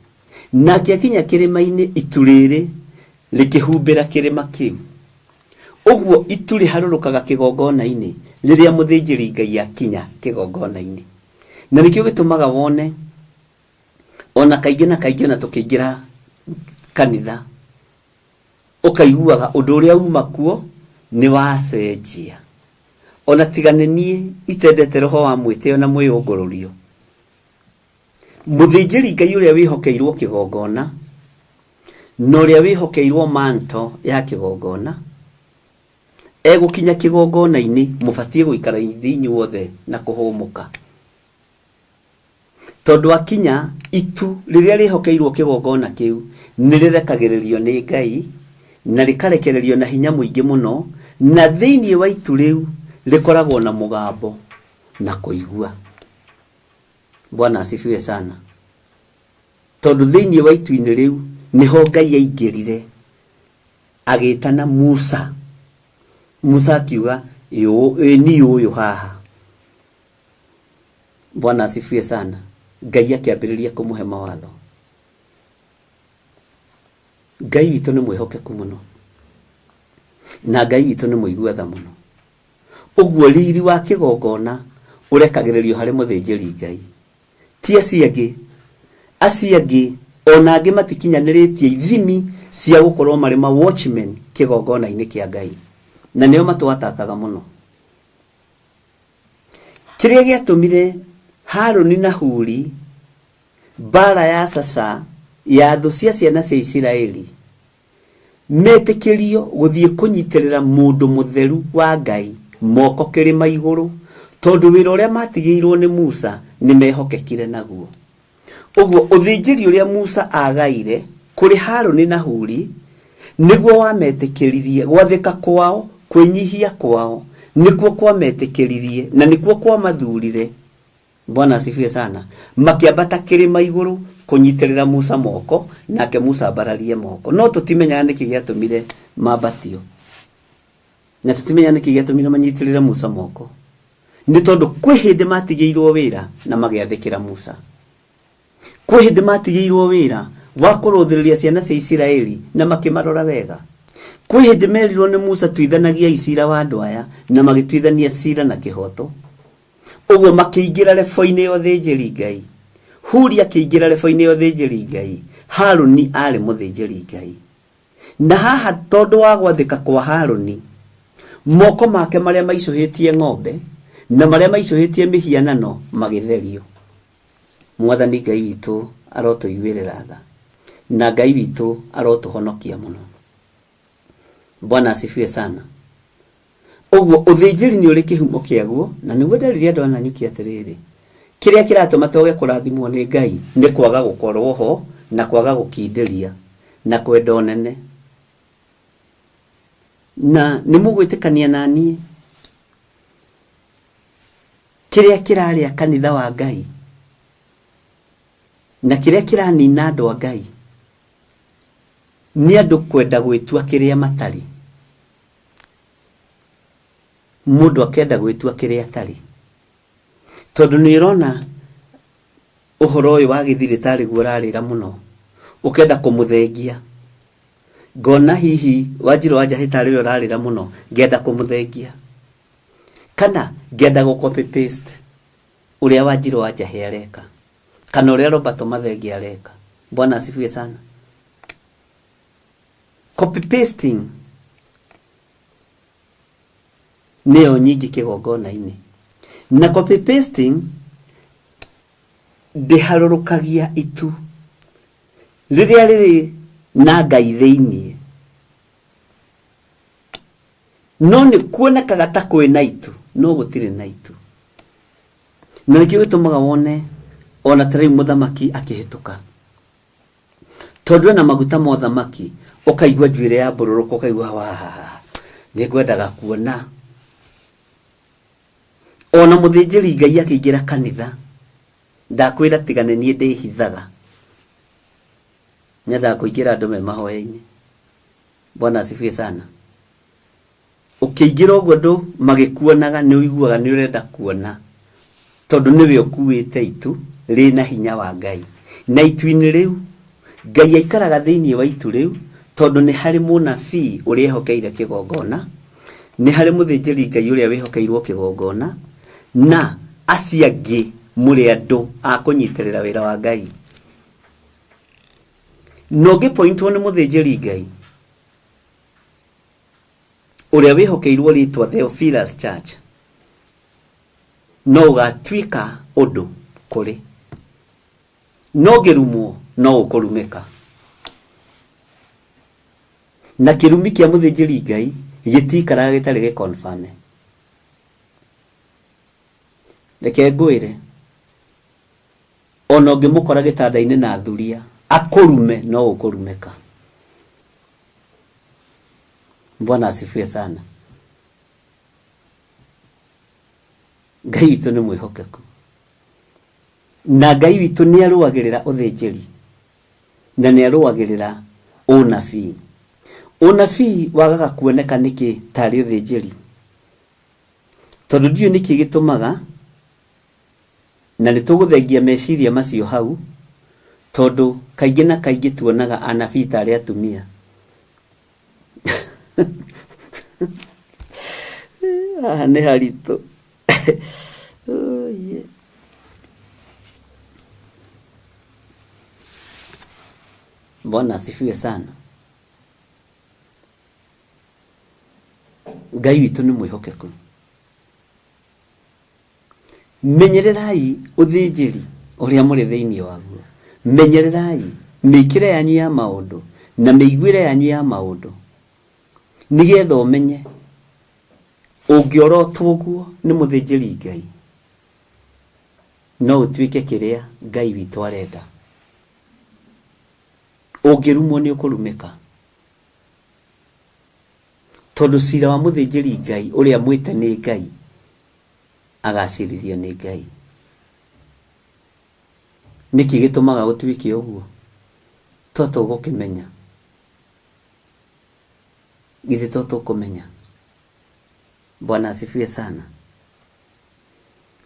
Nake akinya kĩrĩma-inĩ, itu rĩrĩ rĩkĩhumbĩra kĩrĩma kĩu. Ũguo itu rĩharũrũkaga kĩgongona-inĩ rĩrĩa mũthĩnjĩri Ngai akinya kĩgongona-inĩ. Na nĩkĩo gĩtũmaga wone ona kaingĩ na kaingĩ ona tũkĩingĩra kanitha ũkaiguaga ũndũ ũrĩa uma kuo nĩ wacenjia. Ona tiga nĩ niĩ itendete roho wa mwĩtĩo na mwĩyũngũrũrio. Mũthĩnjĩri Ngai ũrĩa wĩhokeirwo kĩgongona na ũrĩa wĩhokeirwo manto ya kĩgongona egũkinya kĩgongona-inĩ mũbatiĩ gũikara thĩ inyuothe na kũhũmũka. Tondũ akinya itu rĩrĩa rĩhokeirwo kĩgongona kĩu nĩ rĩrekagĩrĩrio nĩ Ngai na rĩkarekererio na hinya mũingĩ mũno, na thĩinĩ wa itu rĩu rĩkoragwo na mũgambo na kũigua. Bwana asifiwe sana. Tondũ thĩinĩ wa itu-inĩ rĩu nĩho Ngai aingĩrire agĩtana Musa. Musa akiuga, ĩ niĩ ũyũ haha. Bwana asifiwe sana. Ngai akĩambĩrĩria kũmũhe mawatho. Ngai witũ nĩ mwĩhokeku mũno na Ngai witũ nĩ mũigua tha mũno. Ũguo riri wa kĩgongona Ũrekagĩrĩrio harĩ mũthĩnjĩri Ngai, ti acio angĩ. Acio angĩ ona angĩ matikinyanĩrĩtie ithimi cia gũkorwo marĩ ma watchmen kĩgongona-inĩ kĩa Ngai, na nĩo matwatakaga mũno. Kĩrĩa gĩatũmire Harũni na Huri mbara ya caca ya thũ cia ciana cia Isiraeli metĩkĩrio gũthiĩ kũnyitĩrĩra mũndũ mũtheru wa Ngai moko kĩrĩma igũrũ, tondũ wĩra ũrĩa matigĩirwo nĩ Musa nĩ mehokekire naguo. Ũguo ũthĩnjĩri ũrĩa Musa agaire kũrĩ Harũni na Huri nĩguo wametĩkĩririe gwathĩka kwao, kwĩnyihia kwao nĩkuo kwametĩkĩririe na nĩkuo kwamathurire. Bwana asifiwe sana. Makĩambata kĩrĩma igũrũ kũnyitĩrĩra Musa moko, nake Musa ambararie moko. No tũtimenyaga nĩkĩ gĩatũmire mambatio, na tũtimenyaga nĩkĩ gĩatũmire manyitĩrĩre Musa moko, nĩ tondũ kwĩ hĩndĩ matigĩirwo wĩra na magĩathĩkĩra Musa. Kwĩ hĩndĩ matigĩirwo wĩra wa kũrũthĩrĩria ciana cia Isiraeli na makĩmarora wega. Kwĩ hĩndĩ merirwo nĩ Musa, tuithanagiai cira wa andũ aya, na magĩtuithania cira na kĩhoto. Ũguo makĩingĩra rebo-inĩ ya ũthĩnjĩri Ngai. Huri akĩingĩra rebo-inĩ ya ũthĩnjĩri Ngai. Harũni aarĩ mũthĩnjĩri Ngai. Na haha tondũ wa gwathĩka kwa Harũni, moko make marĩa maicũhĩtie ng'ombe na marĩa maicũhĩtie mĩhianano magĩtherio. Mwathani Ngai witũ arotũiguĩrĩra tha, na Ngai witũ arotũhonokia mũno. Bwana asifiwe sana. Ũguo ũthĩnjĩri nĩ ũrĩ kĩhumo kĩaguo, na nĩguo nderire andũ a Nanyuki atĩrĩrĩ, kĩrĩa kĩratũma twage kũrathimwo nĩ Ngai nĩ kwaga gũkorwo ho na kwaga gũkindĩria na kwenda ũnene. Na nĩ mũgwĩtĩkania na niĩ, kĩrĩa kĩrarĩa kanitha wa Ngai na kĩrĩa kĩranina andũ a Ngai nĩ andũ kwenda gwĩtua kĩrĩa matarĩ. Mũndũ akenda gwĩtua kĩrĩa atarĩ, tondũ nĩ ũrona ũhoro ũyũ wa gĩthirĩ tarĩ guo ũrarĩra mũno, ũkenda kũmũthengia. Ngona hihi Wanjirũ wa Njahĩ tarĩ we ũrarĩra mũno, ngenda kũmũthengia, kana ngenda gũ copy paste ũrĩa Wanjirũ wa Njahĩ areka, kana ũrĩa Robert Mathenge areka. Bwana asifiwe sana. Copy pasting nĩyo nyingĩ kĩgongona-inĩ, na copy pasting ndĩharũrũkagia itu rĩrĩa rĩrĩ na Ngai thĩinĩ, no nĩ kuonekaga ta kwĩ na itu no gũtirĩ na itu. Na nĩkĩo gĩtũmaga wone ona ta rĩu mũthamaki akĩhĩtũka, tondũ ena maguta ma ũthamaki, ũkaigua njuĩrĩ ya mbũrũrũka, ũkaigua waa, nĩ ngwendaga kuona. Ona mũthĩnjĩri Ngai akĩingĩra kanitha, ndakwĩra tiga nĩ niĩ ndĩhithaga, nyendaga kũingĩra andũ me mahoya-inĩ. Bwana asifiwe sana. Ũkĩingĩra ũguo andũ magĩkuonaga nĩ ũiguaga nĩ ũrenda kuona, tondũ nĩwe ũkuĩte itu rĩna hinya wa Ngai. Na itu-inĩ rĩu, Ngai aikaraga thĩinĩ wa itu rĩu, tondũ nĩ harĩ mũnabii ũrĩa ehokeire kĩgongona, nĩ harĩ mũthĩnjĩri Ngai ũrĩa wĩhokeirwo kĩgongona, na acio angĩ mũrĩ andũ a kũnyitĩrĩra wĩra wa Ngai. Na ũngĩpointwo nĩ mũthĩnjĩri Ngai, ũrĩa wĩhokeirwo rĩtwa Theophilus Church, no ũgatuĩka ũndũ kũrĩ, no ũngĩrumwo no ũkũrumĩka. Na kĩrumi kĩa mũthĩnjĩri Ngai gĩtikaraga gĩtarĩ gĩkonfame. Reke ngwĩre, ona ũngĩmũkora gĩtanda-inĩ na thuria akũrume no ũkũrumĩka. Bwana asifiwe sana. Ngai witũ nĩ mwĩhokeku, na Ngai witũ nĩ arũagĩrĩra ũthĩnjĩri na nĩ arũagĩrĩra ũnabii. Ũnabii wagaga kuoneka nĩkĩ tarĩ ũthĩnjĩri? Tondũ ndiũĩ nĩkĩ gĩtũmaga, na nĩ tũgũthengia meciria macio hau, tondũ kaingĩ na kaingĩ tuonaga anabii tarĩ atumia. Haha nĩ haritũ. Ũiye. Bwana asifiwe sana. Ngai witũ nĩ mwĩhokeku. Menyererai ũthĩnjĩri ũrĩa mũrĩ thĩinĩ waguo. Menyererai mĩkĩre yanyu ya maũndũ na mĩiguĩre yanyu ya maũndũ, nĩgetha ũmenye ũngĩorotwo ũguo nĩ mũthĩnjĩri Ngai no ũtuĩke kĩrĩa Ngai witũ arenda. Ũngĩrumwo nĩ ũkũrumĩka, tondũ cira wa mũthĩnjĩri Ngai ũrĩa mwĩte nĩ Ngai agacirithio nĩ Ngai. Nĩkĩ gĩtũmaga gũtuĩke ũguo? To tũgũkĩmenya? Githĩ to tũkũmenya? Bwana asifiwe sana.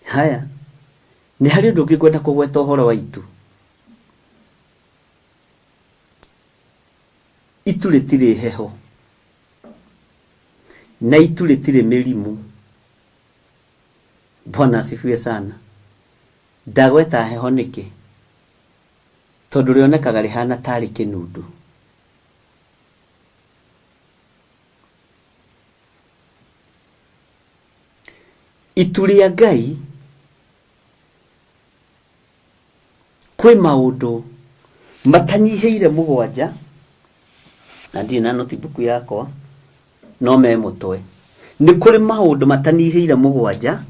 Haya, nĩ harĩ ũndũ ũngĩ ngwenda kũgweta ũhoro wa itu. Itu rĩtirĩ heho na itu rĩtirĩ mĩrimũ. Bwana asifiwe sana. Ndagweta heho nĩkĩ? Tondũ rĩonekaga rĩhana tarĩ kĩnundu. Itu rĩa Ngai kwĩ maũndũ matanyihĩire mũgwanja, na ndirĩ na notebook yakwa no me mũtwe. Nĩ kũrĩ maũndũ matanyihĩire mũgwanja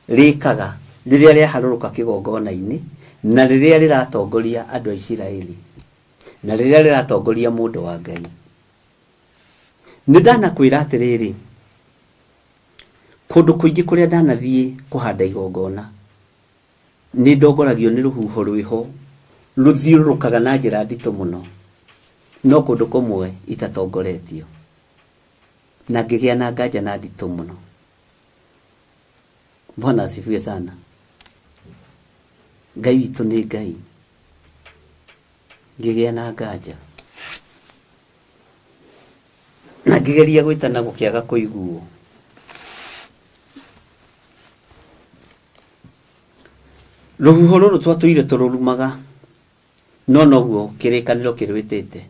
rĩkaga rĩrĩa rĩaharũrũka kĩgongona-inĩ na rĩrĩa rĩratongoria andũ a Isiraeli na rĩrĩa rĩratongoria mũndũ wa Ngai. Nĩ ndanakwĩra atĩrĩrĩ, kũndũ kũingĩ kũrĩa ndanathiĩ kũhanda igongona, nĩ ndongoragio nĩ rũhuho rwĩho rũthiũrũrũkaga na njĩra nditũ mũno, no kũndũ kũmwe itatongoretio, na ngĩgĩa na nganja na nditũ mũno. Bwana asifiwe sana. Ngai witũ nĩ Ngai. Ngĩgĩa na nganja na ngĩgeria gwĩtana gũkĩaga kũiguo. Rũhuho rũrũ twatũire tũrũrumaga, no noguo kĩrĩkanĩro kĩrwĩtĩte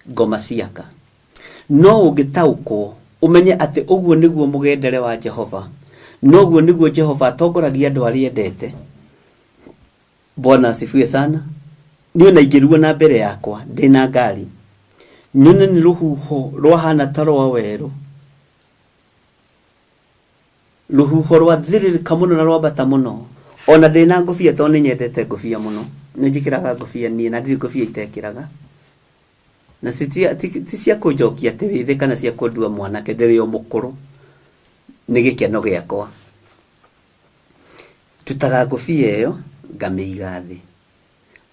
ngoma ciaka. No ũngĩtaũkwo ũmenye atĩ ũguo nĩguo mũgendere wa Jehova, noguo nĩguo Jehova atongoragia andũ arĩa endete. Bwana asifiwe sana. Niĩ ona ingĩruo na mbere yakwa ndĩna ngari, nyone nĩ rũhuho rwahana ta rwa werũ, rũhuho rwathĩrĩrĩka mũno na rwambata mũno, ona ndĩna ngũbia, tondũ nĩ nyendete ngũbia mũno, nĩ njĩkĩraga ngũbia niĩ na ndirĩ ngũbia itekĩraga, na ti cia kũnjokia atĩ wĩthĩ kana cia kũndua mwanake, ndĩrĩ o mũkũrũ, nĩ gĩkeno gĩakwa. Ndutaga ngũbia ĩyo ngamĩiga thĩ,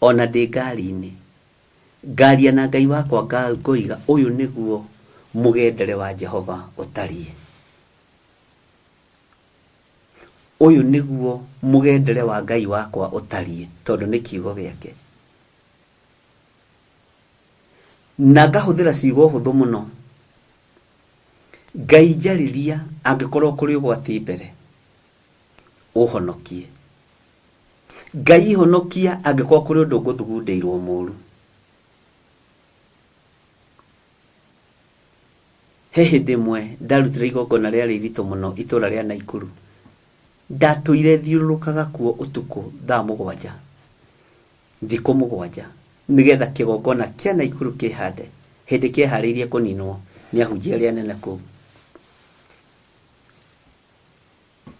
ona ndĩ ngari-inĩ, ngaria na Ngai wakwa ngoiga ũyũ nĩguo mũgendere wa Jehova ũtariĩ. Ũyũ nĩguo mũgendere wa Ngai wakwa ũtariĩ, tondũ nĩ kiugo gĩake. Na ngahũthĩra ciugo hũthũ mũno. Ngai njarĩria angĩkorwo kũrĩ ũgwati mbere, ũhonokie. Ngai honokia angĩkorwo kũrĩ ũndũ ngũthugundĩirwo mũru. He hĩndĩ ĩmwe ndarutire igongona rĩarĩ iritũ mũno itũra rĩa Naikuru. Ndatũire thiũrũrũkaga kuo ũtukũ thaa mũgwanja, thikũ mũgwanja, nĩgetha kĩgongona kĩa Naikuru kĩhande hĩndĩ kĩeharĩirie kũninwo nĩ ahunjia arĩa anene kũu.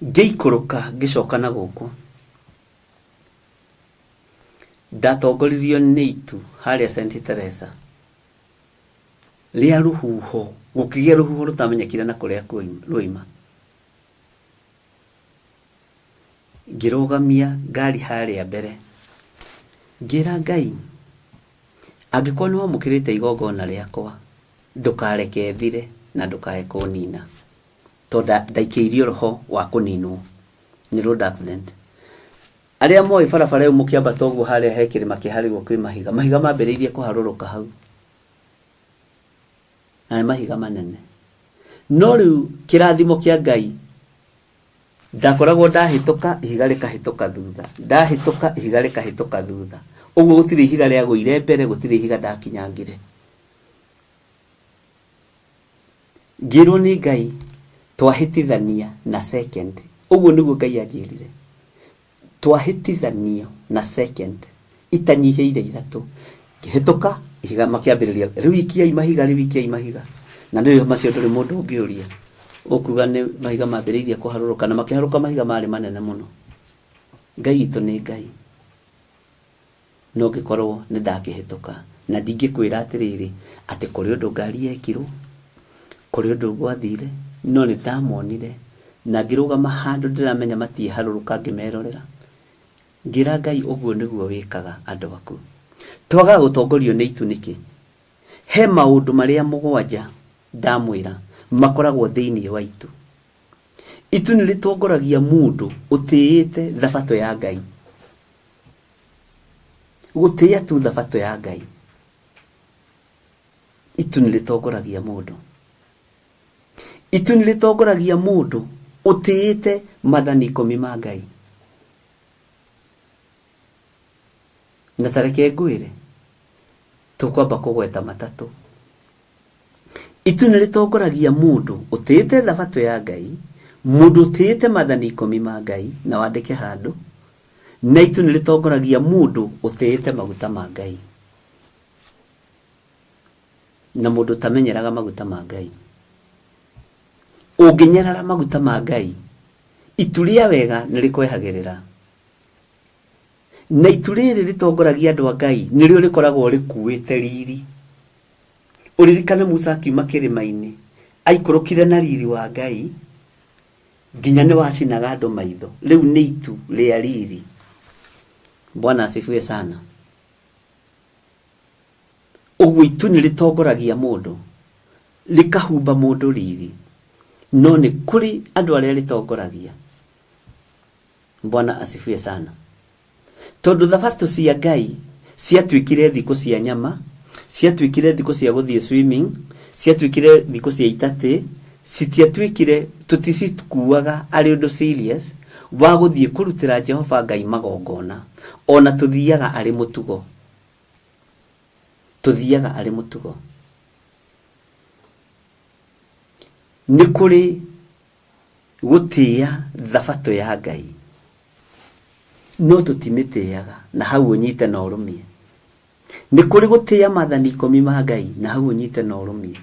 Ngĩikũrũka ngĩcoka na gũkũ, ndatongoririo nĩ itu harĩa St. Teresa rĩa rũhuho, gũkĩgĩa rũhuho rũtamenyekire na kũrĩa rwaima. Ngĩrũgamia ngari harĩa mbere, ngĩra Ngai, angĩkorwo nĩ wamũkĩrĩte igongona rĩakwa, ndũkareke thire na ndũkae kũnina. Tondũ ndaikĩirio roho wa kũninwo nĩ road accident. Arĩa moĩ barabara ĩyo mũkĩambata ũguo harĩa he kĩrĩma kĩharĩrwo kwĩ mahiga, mahiga mambĩrĩirie kũharũrũka hau. Na nĩ mahiga manene. No rĩu kĩrathimo kĩa Ngai Ndakoragwo ndahĩtũka ihiga rĩkahĩtũka thutha, ndahĩtũka ihiga rĩkahĩtũka thutha. Ũguo gũtirĩ ihiga rĩagũire mbere, gũtirĩ ihiga ndakinyangire. Ngĩrwo nĩ Ngai twahĩtithania na second. Ũguo nĩguo Ngai anjĩrire. Twahĩtithanio na second itanyihĩire ithatũ. Ngĩhĩtũka ihiga makĩambĩrĩria rĩu ikiai mahiga, rĩu ikiai mahiga. Na rĩu macio ndũrĩ mũndũ ũngĩũria. Ũkuga nĩ mahiga mambĩrĩirie kũharũrũka na makĩharũrũka mahiga marĩ manene mũno. Ngai witũ nĩ Ngai. No ngĩkorwo nĩ ndakĩhĩtũka na ndingĩkwĩra atĩrĩrĩ atĩ kũrĩ ũndũ ngari yekirwo, kũrĩ ũndũ gwathire, no nĩ ndamonire na ngĩrũgama handũ ndĩramenya matiĩharũrũka ngĩmerorera. Ngĩra Ngai ũguo nĩguo wĩkaga andũ aku. Twagaga gũtongorio nĩ itu nĩkĩ? He maũndũ marĩa mũgwanja ndamwĩra makoragwo thĩinĩ wa itu. Itu nĩ rĩtongoragia mũndũ ũtĩĩte thabatũ ya Ngai. Gũtĩĩa tu thabatũ ya Ngai. Itu nĩ rĩtongoragia mũndũ. Itu nĩ rĩtongoragia mũndũ ũtĩĩte mathani ikũmi ma Ngai. Na ta reke ngwĩre, tũkwamba kũgweta matatũ. Itu nĩ rĩtongoragia mũndũ ũtĩĩte thabatũ ya Ngai, mũndũ ũtĩĩte mathani ikũmi ma Ngai, na wandĩke handũ, na itu nĩ rĩtongoragia mũndũ ũtĩĩte maguta ma Ngai. Na mũndũ ũtamenyeraga maguta ma Ngai. Ũngĩnyarara maguta ma Ngai, itu rĩa wega nĩ rĩkwehagĩrĩra. Na itu rĩrĩ rĩtongoragia andũ a Ngai nĩrĩo rĩkoragwo rĩkuĩte riri. Ũririkane Musa akiuma kĩrĩma-inĩ, aikũrũkire na riri wa Ngai nginya nĩ wacinaga andũ maitho. Rĩu nĩ itu rĩa riri. Bwana asifiwe sana. Ũguo itu nĩ rĩtongoragia mũndũ, rĩkahumba mũndũ riri. No nĩ kũrĩ andũ arĩa rĩtongoragia. Bwana asifiwe sana. Tondũ thabatũ cia Ngai ciatuĩkire thikũ cia nyama, ciatuĩkire thikũ cia gũthiĩ swimming, ciatuĩkire thikũ cia itatĩ, citiatuĩkire, tũticikuaga arĩ ũndũ serious wa gũthiĩ kũrutĩra Jehova Ngai magongona, ona tũthiaga arĩ mũtugo. Tũthiaga arĩ mũtugo. Nĩ kũrĩ gũtĩĩa thabatũ ya Ngai, no tũtimĩtĩaga, na hau ũnyite na ũrũmie. Nĩ kũrĩ gũtĩĩa maathani ikũmi ma Ngai, na hau ũnyite na ũrũmie,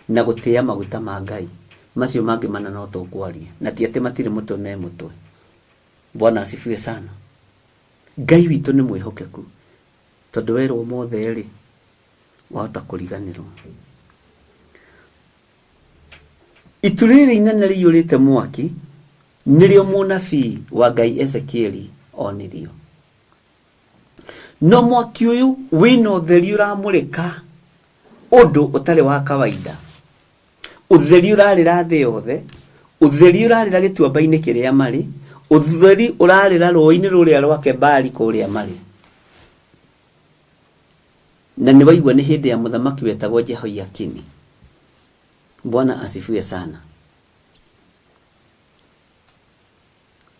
na gũtĩĩa maguta ma Ngai. Macio mangĩ mana no tũkwaria, na ti atĩ matirĩ mũtwe me mũtwe. Bwana asifiwe sana. Ngai witũ nĩ mwĩhokeku, tondũ werwo mothe-rĩ, wahota kũriganĩrwo. Itu rĩrĩ inene rĩiyũrĩte mwaki nĩrĩo mũnabii wa Ngai Ezekieli onirio. No mwaki ũyũ wĩna ũtheri ũramũrĩka ũndũ ũtarĩ wa kawaida. Ũtheri ũrarĩra thĩ yothe, ũtheri ũrarĩra gĩtuamba-inĩ kĩrĩa marĩ, ũtheri ũrarĩra rũĩ-inĩ rũrĩa rwa Kebari kũrĩa marĩ. Na nĩ waigua nĩ hĩndĩ ya mũthamaki wetagwo Jehoiakini. Bwana asifiwe sana.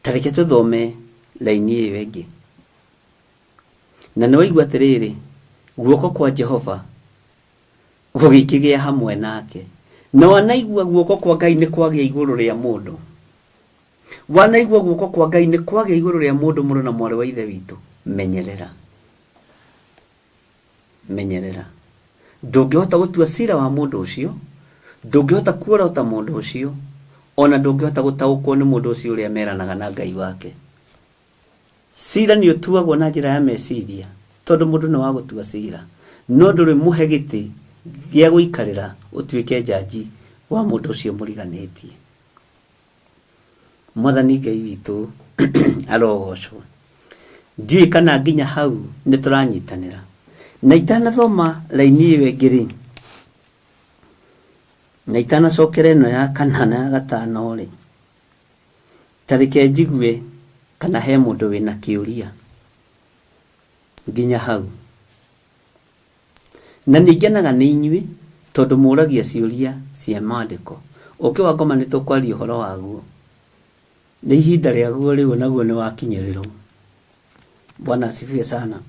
Ta reke tũthome raini ĩyo ĩngĩ. Na nĩ waigua atĩrĩrĩ, guoko kwa Jehova gũgĩkĩgĩa hamwe nake. Na wanaigua guoko kwa Ngai nĩ kwagĩa igũrũ rĩa mũndũ. Wanaigua guoko kwa Ngai nĩ kwagĩa igũrũ rĩa mũndũ mũrũ na mwarĩ wa Ithe witũ, menyerera. Menyerera. Ndũngĩhota gũtua cira wa mũndũ ũcio, ndũngĩhota kuorota mũndũ ũcio, ona ndũngĩhota gũtaũkwo nĩ mũndũ ũcio ũrĩa meranaga na Ngai wake. Cira nĩ ũtuagwo na njĩra ya meciria, tondũ mũndũ nĩ wa gũtua cira, no ndũrĩ mũhe gĩtĩ gĩa gũikarĩra ũtuĩke njanji wa mũndũ ũcio mũriganĩtie. Mwathani Ngai witũ arogocwo. Ndiũĩ kana nginya hau nĩ tũranyitanĩra. Na itanathoma raini ĩyo ĩngĩ rĩ, na itanacokera ĩno ya kana na ya gatano rĩ, ta reke njigue kana he mũndũ wĩna kĩũria nginya hau. Na nĩ ngenaga nĩ inyuĩ tondũ mũragia ciũria cia maandĩko. Ũkĩ wa ngoma nĩ tũkwaria ũhoro waguo. Nĩ ihinda rĩaguo rĩu naguo nĩ wakinyĩrĩrwo. Bwana asifiwe sana.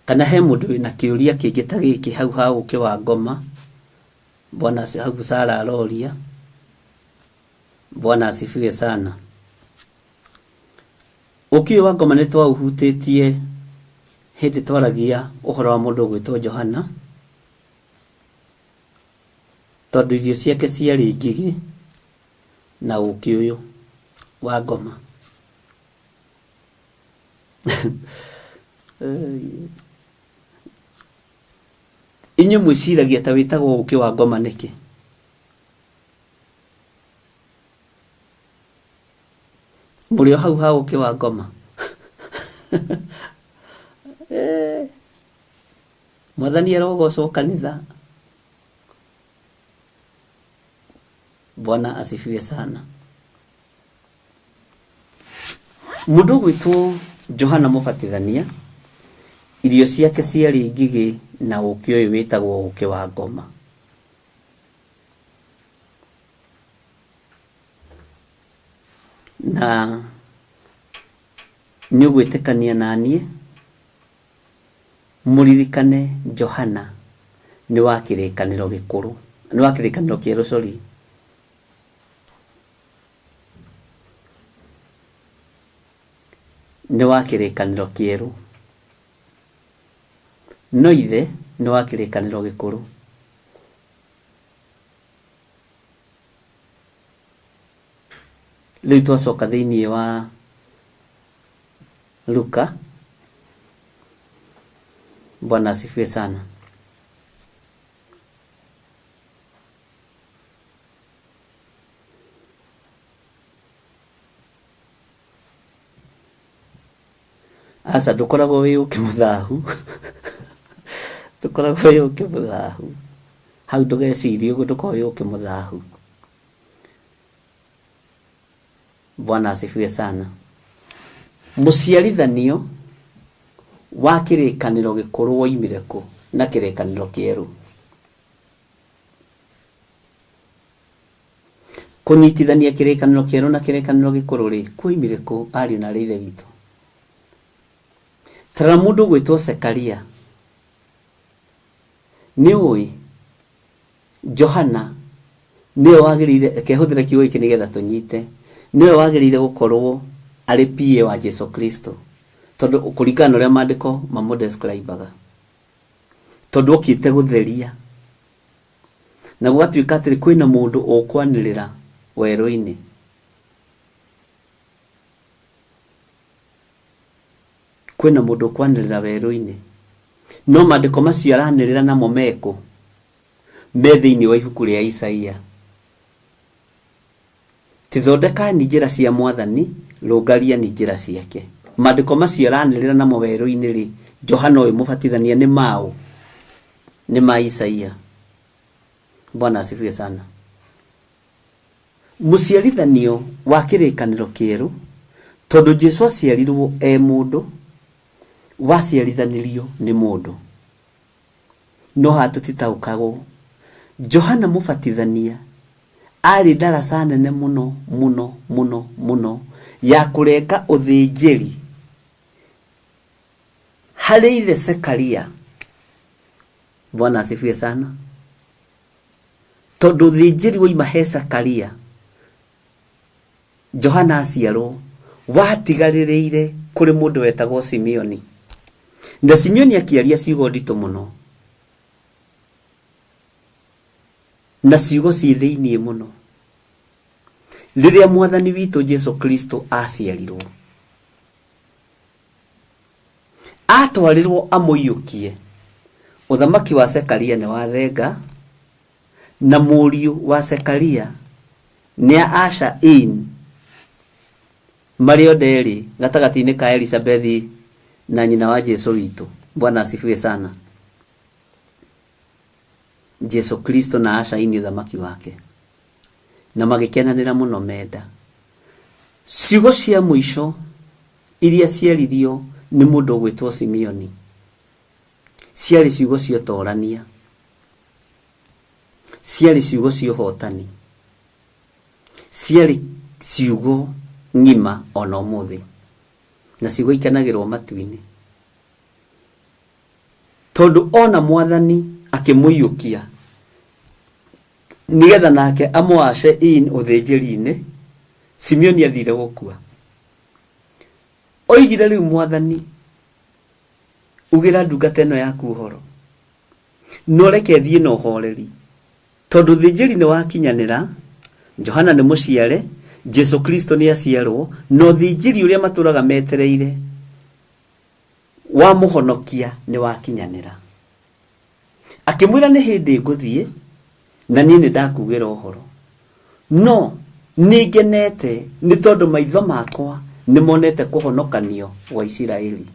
Kana he mũndũ wĩna kĩũria kĩngĩ ta gĩkĩ hau ha ũkĩ wa ngoma? Bwana hau Sara aroria. Bwana asifiwe sana. Ũkĩ ũyũ wa ngoma nĩ twaũhutĩtie hĩndĩ twaragia ũhoro wa mũndũ ũgwĩtwo Johana, tondũ irio ciake ciarĩ ngigĩ na ũkĩ ũyũ wa ngoma. Inyuĩ mwĩciragia ta wĩtagwo ũkĩ wa ngoma nĩkĩ? Mũrĩ o hau ha ũkĩ wa ngoma? Mwathani arogocwo kanitha. Bwana asifiwe sana. Mũndũ ũgwĩtwo Johana Mũbatithania, irio ciake ciarĩ ngigĩ na ũkĩ ũyũ wĩtagwo ũkĩ wa ngoma. Na nĩ ũgwĩtĩkania na niĩ mũririkane Johana nĩ wa kĩrĩkanĩro gĩkũrũ, nĩ wa kĩrĩkanĩro kĩerũ, sorry. Nĩ wa kĩrĩkanĩro kĩerũ, no ithe nĩ wa kĩrĩkanĩro gĩkũrũ. Rĩu twacoka thĩinĩ wa Luka. Bwana asifiwe sana. Aca ndũkoragwo wĩ ũkĩ mũthahu. Ndũkoragwo wĩ ũkĩ mũthahu. Hau ndũgecirie ũguo, ndũkoragwo wĩ ũkĩ mũthahu. Bwana asifiwe sana. Mũciarithanio wa kĩrĩkanĩro gĩkũrũ woimire kũ na kĩrĩkanĩro kĩerũ? Kũnyitithania kĩrĩkanĩro kĩerũ na kĩrĩkanĩro gĩkũrũ rĩ, kwoimire kũ ariũ na arĩ ithe witũ? Tarora mũndũ ũgwĩtwo Sekaria. Nĩ ũĩ Johana nĩwe wagĩrĩire, reke hũthĩre kiugo gĩkĩ nĩgetha tũnyite, nĩwe wagĩrĩire gũkorwo arĩ PA wa Jesu Kristo, tondũ kũringana na ũrĩa maandĩko mamũdescribaga, tondũ okĩte gũtheria na gũgatuĩka atĩrĩ kwĩna mũndũ ũkwanĩrĩra werũ-inĩ. Kwĩna mũndũ ũkwanĩrĩra werũ-inĩ. No maandĩko macio aranĩrĩra namo mekũ? Me thĩinĩ wa ibuku rĩa Isaia. Ti thondekani njĩra cia Mwathani, rũngariani njĩra ciake. Maandĩko macio aranĩrĩra namo werũ-inĩ rĩ, Johana ũyũ mũbatithania nĩ maũ? Nĩ ma Isaia. Bwana asifiwe sana. Mũciarithanio wa kĩrĩkanĩro kĩerũ, tondũ Jesu aciarirwo e mũndũ, waciarithanirio nĩ mũndũ. No haha tũtitaũkagwo. Johana Mũbatithania arĩ ndaraca nene mũno mũno mũno mũno ya kũrenga ũthĩnjĩri harĩ ithe Zekaria. Bwana asifiwe sana. Tondũ ũthĩnjĩri waima he Zakaria, Johana aciarwo, watigarĩrĩire kũrĩ mũndũ wetagwo Simeoni. Na Simeoni akĩaria ciugo nditũ mũno, na ciugo ciĩ thĩiniĩ mũno. Rĩrĩa Mwathani witũ Jesu Kristo aciarirwo, Atwarirwo amũiyũkie, ũthamaki wa Zekaria nĩ wathenga, na mũriũ wa Zekaria nĩ a Asher in marĩ othe erĩ gatagatĩ-inĩ ka Elizabethi na nyina wa Jesu witũ. Bwana asifiwe sana. Jesu Kristo na Asher in ũthamaki wake. Na magĩkenanĩra mũno menda. Ciugo cia mũico iria ciaririo nĩ mũndũ ũgwĩtwo Simeoni ciarĩ ciugo cia ũtorania, ciarĩ ciugo cia ũhotani, ciarĩ Ciugo ng'ima ona ũmũthĩ, na ciugo ikenagĩrwo matu-inĩ. Tondũ ona Mwathani akĩmũiyũkia nĩgetha nake amũace in ũthĩnjĩri-inĩ, Simeoni athire gũkua. Oigire rĩu Mwathani, ugĩra ndungata ĩno yaku ũhoro, na ũreke thiĩ na ũhoreri, tondũ ũthĩnjĩri nĩ wakinyanĩra, Johana nĩ mũciare, Jesu Kristo nĩ aciarwo, na ũthĩnjĩri ũrĩa matũraga metereire wa mũhonokia nĩ wakinyanĩra. Akĩmwĩra nĩ hĩndĩ ngũthiĩ, na niĩ nĩ ndakugĩra ũhoro. No nĩ ngenete nĩ tondũ maitho makwa nĩ monete kũhonokanio gwa Isiraeli.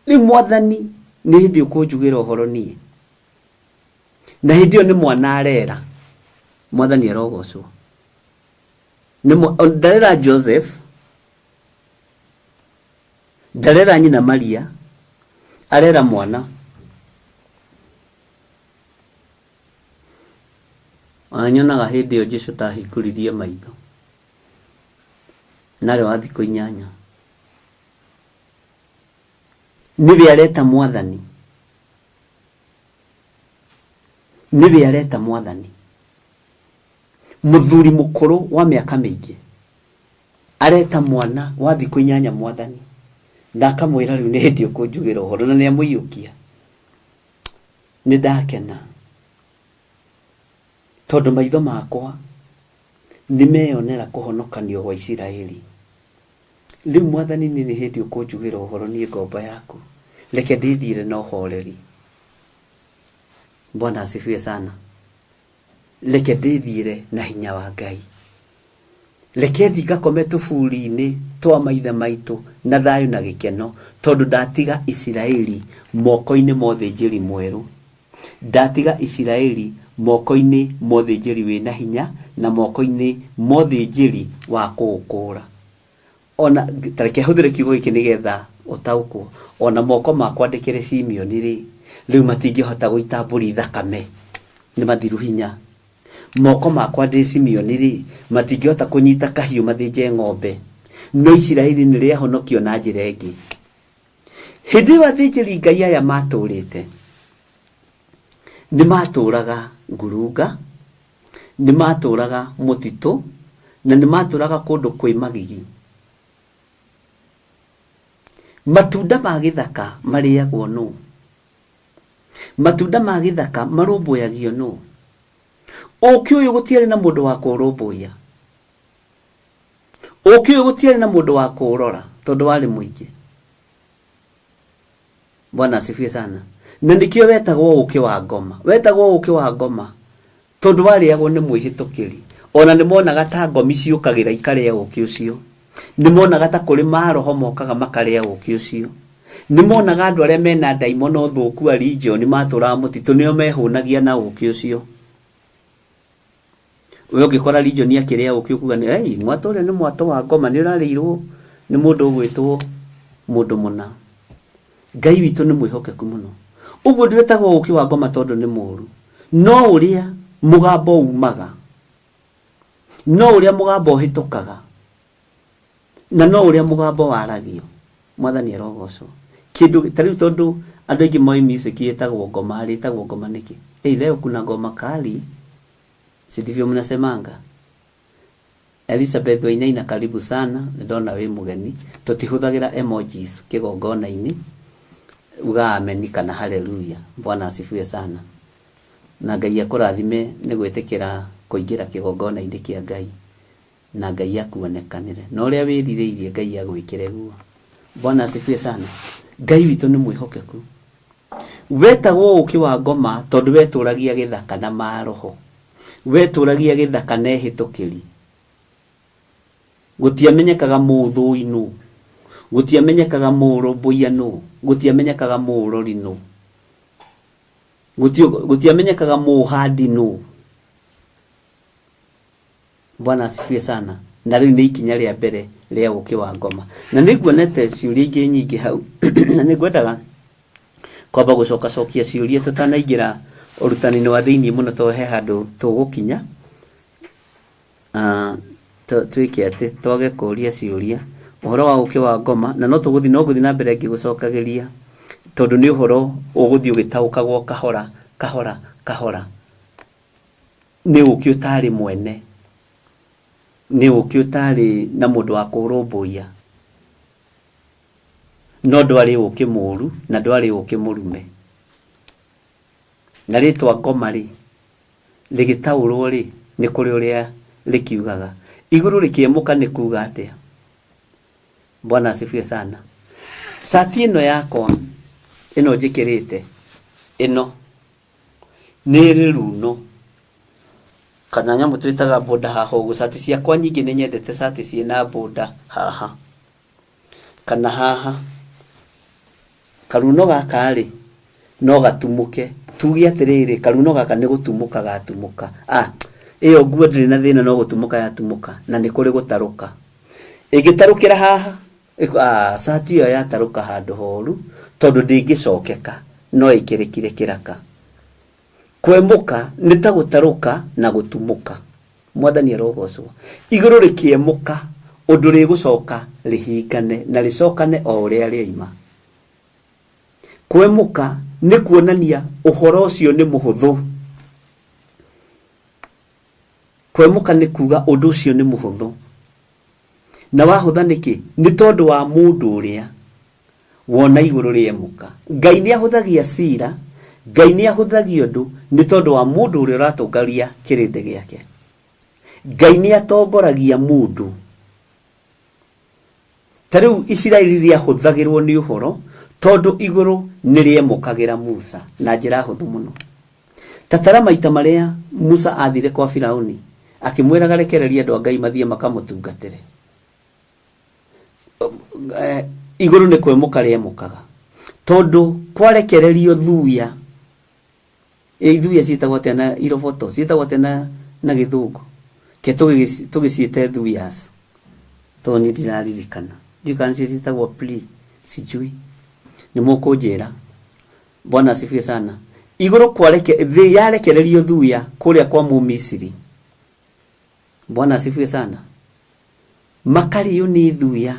Rĩu Mwathani nĩ hĩndĩ ũkũnjugĩra ũhoro niĩ. Na hĩndĩ ĩyo nĩ mwana arera. Mwathani arogocwo. Ndarera Joseph, ndarera nyina Maria, arera mwana. Ona nyonaga hĩndĩ ĩyo Jesu tahingũririe maitho. Narĩ wa thikũ 8. Nĩwe areta Mwathani. Nĩwe areta Mwathani. Mũthuri mũkũrũ wa mĩaka mĩingĩ areta mwana wa thikũ 8 Mwathani, na akamwĩra rĩu nĩ hĩndĩ ũkũnjugĩra ũhoro, na nĩ amũiyũkia. Nĩ ndakena tondũ maitho makwa nĩ meyonera kũhonokanio gwa Isiraeli. Rĩu Mwathani nĩ hĩndĩ ũkũnjugĩra ũhoro niĩ ngombo yaku, reke ndĩthiĩre na ũhoreri. Bwana asifiwe sana. Reke ndĩthiĩre na hinya wa Ngai. Reke thiĩ ngakome tũburi-inĩ twa maithe maitũ na thayũ na gĩkeno, tondũ ndatiga Isiraeli moko-inĩ ma ũthĩnjĩri mwerũ. Ndatiga Isiraeli moko-inĩ ma ũthĩnjĩri wĩna hinya na moko-inĩ ma ũthĩnjĩri wa kũũkũũra. Ona, ta reke hũthĩre kiugo gĩkĩ nĩgetha ũtaũkwo, ona moko makwa ndĩkĩrĩ Simeoni rĩ, rĩu matingĩhota gũita mbũri thakame, nĩ mathiru hinya. Moko makwa ndĩ Simeoni rĩ, matingĩhota kũnyita kahiũ mathĩnje ng'ombe. No Isiraeli nĩ rĩahonokio na njĩra ĩngĩ. Hĩndĩ ĩyo athĩnjĩri Ngai aya matũrĩte, nĩ matũraga ngurunga, nĩ matũraga mũtitũ, na nĩ matũraga kũndũ kwĩ magigi. Matunda ma gĩthaka marĩagwo nũ? Matunda ma gĩthaka marũmbũyagio nũ? Ũkĩ ũyũ gũtiarĩ na mũndũ wa kũũrũmbũiya. Ũkĩ ũyũ gũtiarĩ na mũndũ wa kũũrora tondũ warĩ mũingĩ. Bwana asifiwe sana. Na nĩkĩo wetagwo ũkĩ wa ngoma. Wetagwo ũkĩ wa ngoma tondũ warĩagwo nĩ mwĩhĩtũkĩri. Ona nĩ monaga ta ngomi ciũkagĩra ikarĩa ũkĩ ũcio. Nĩ monaga ta kũrĩ maroho mokaga makarĩa ũkĩ ũcio. Nĩ monaga andũ arĩa mena ndaimono thũku a legion matũraga mũtitũ nĩo mehũnagia na ũkĩ ũcio. We ũngĩkora legion akĩrĩa ũkĩ ũkuga nĩ hey, mwatũ ũrĩa nĩ mwatũ wa ngoma nĩ ũrarĩirwo nĩ mũndũ ũgwĩtwo mũndũ mũna. Ngai witũ nĩ mwĩhokeku mũno. Ũguo ndwĩtagwo ũkĩ wa ngoma tondũ nĩ mũũru. No ũrĩa mũgambo umaga, no ũrĩa mũgambo ũhĩtũkaga, na no ũrĩa mũgambo waragio. Mwathani arogocwo. Kĩndũ ta rĩu tondũ andũ aingĩ moĩ music ĩtagwo ngoma rĩ, ĩtagwo ngoma nĩkĩ? Hey, leo kuna ngoma kali, si ndivyo mnasemanga? Elizabeth Wainaina karibu sana, nĩ ndona wĩ mũgeni. Tũtihũthagĩra emojis kĩgongona-inĩ, uga ameni kana haleluya. Bwana asifiwe sana. Na Ngai akũrathime nĩ gwĩtĩkĩra kũingĩra kĩgongona-inĩ kĩa Ngai. Na Ngai akuonekanĩre. Na ũrĩa wĩrirĩirie Ngai agwĩkĩre guo. Bwana asifiwe sana. Ngai witũ nĩ mwĩhokeku. Wetagwo ũkĩ wa ngoma tondũ wetũragia gĩthaka na maroho. Wetũragia gĩthaka na ehĩtũkĩri. Gũtiamenyekaga mũũthũi nũ. Gũtiamenyekaga mũũrũmbũiya nũ. Gũtiamenyekaga mũũrori nũ. Gũtiamenyekaga mũũhandi nũ. Bwana asifiwe sana. Na rĩu nĩ ikinya rĩa mbere rĩa ũkĩ wa ngoma. Na nĩ nguonete ciũria ingĩ nyingĩ hau. Na nĩ ngwendaga kwamba gũcokacokia ciũria tũtanaingĩra ũrutani-inĩ wa thĩiniĩ mũno tondũ he handũ tũgũkinya. Twĩke atĩ twage kũria ciũria ũhoro wa ũkĩ wa ngoma, na no tũgũthiĩ no ngũthiĩ na mbere ngĩgũcokagĩria, tondũ nĩ ũhoro ũgũthiĩ ũgĩtaũkagwo kahora kahora kahora. Nĩ ũkĩ ũtarĩ mwene, nĩ ũkĩ ũtarĩ na mũndũ wa kũũrũmbũiya, no ndwarĩ ũkĩ mũru na ndwarĩ ũkĩ mũrume. Na rĩtwa ngoma rĩ, rĩgĩtaũrwo rĩ, nĩ kũrĩ ũrĩa rĩkiugaga. Igũrũ rĩkĩemũka nĩ kuga atĩa? Bwana asifiwe sana. Cati ĩno yakwa ĩno njĩkĩrĩte ĩno nĩ ĩrĩ runo kana nyamũ twĩtaga bũnda haha ũguo. Cati ciakwa nyingĩ nĩ nyendete cati ciĩna bũnda haha kana haha. Karuno gaka rĩ, no gatumũke. Tuge atĩrĩrĩ, karuno gaka nĩ gũtumũka gatumũka. Ah, ĩyo nguo ndĩrĩ na thĩna no gũtumũka yatumũka, na nĩ kũrĩ gũtarũka. Ĩngĩtarũkĩra haha, ah, cati ĩyo yatarũka handũ horu, tondũ ndĩngĩcokeka, no ĩkĩrĩkire kĩraka. Kwemũka nĩ ta gũtarũka na gũtumũka. Mwathani arogocwo. Igũrũ rĩkĩemũka ũndũ rĩgũcoka rĩhingane na rĩcokane o ũrĩa rĩoima. Kwemũka nĩ kuonania ũhoro ũcio nĩ mũhũthũ. Kwemũka nĩ kuga ũndũ ũcio nĩ mũhũthũ. Na wahũtha nĩkĩ? Nĩ tondũ wa mũndũ ũrĩa wona igũrũ rĩemũka. Ngai nĩ ahũthagia cira, Ngai nĩ ahũthagia ũndũ nĩ tondũ wa mũndũ ũrĩa ũratongoria kĩrĩndĩ gĩake. Ngai nĩ atongoragia mũndũ. Ta rĩu Isiraeli rĩahũthagĩrwo nĩ ũhoro tondũ igũrũ nĩ rĩemũkagĩra Musa na njĩra hũthũ mũno. Ta tara maita marĩa Musa athire kwa Firauni akĩmwĩraga rekereria andũ a Ngai mathiĩ makamũtungatĩre. Igũrũ nĩ kwemũka rĩemũkaga tondũ kwarekererio thuya, ithuya ciĩtagwo atĩa na iroboto, ciĩtagwo atĩa na gĩthũngũ? Reke tũgĩciĩte thuyas tondũ niĩ ndiraririkana. Ndiũĩ kana nĩcio ciĩtagwo pli, sijui. Nĩ mũkũnjĩra. Bwana asifiwe sana. Igũrũ kwareke, thĩ yarekererio thuya kũrĩa kwa Mũmisiri. Bwana asifiwe sana. Makarĩo nĩ thuya.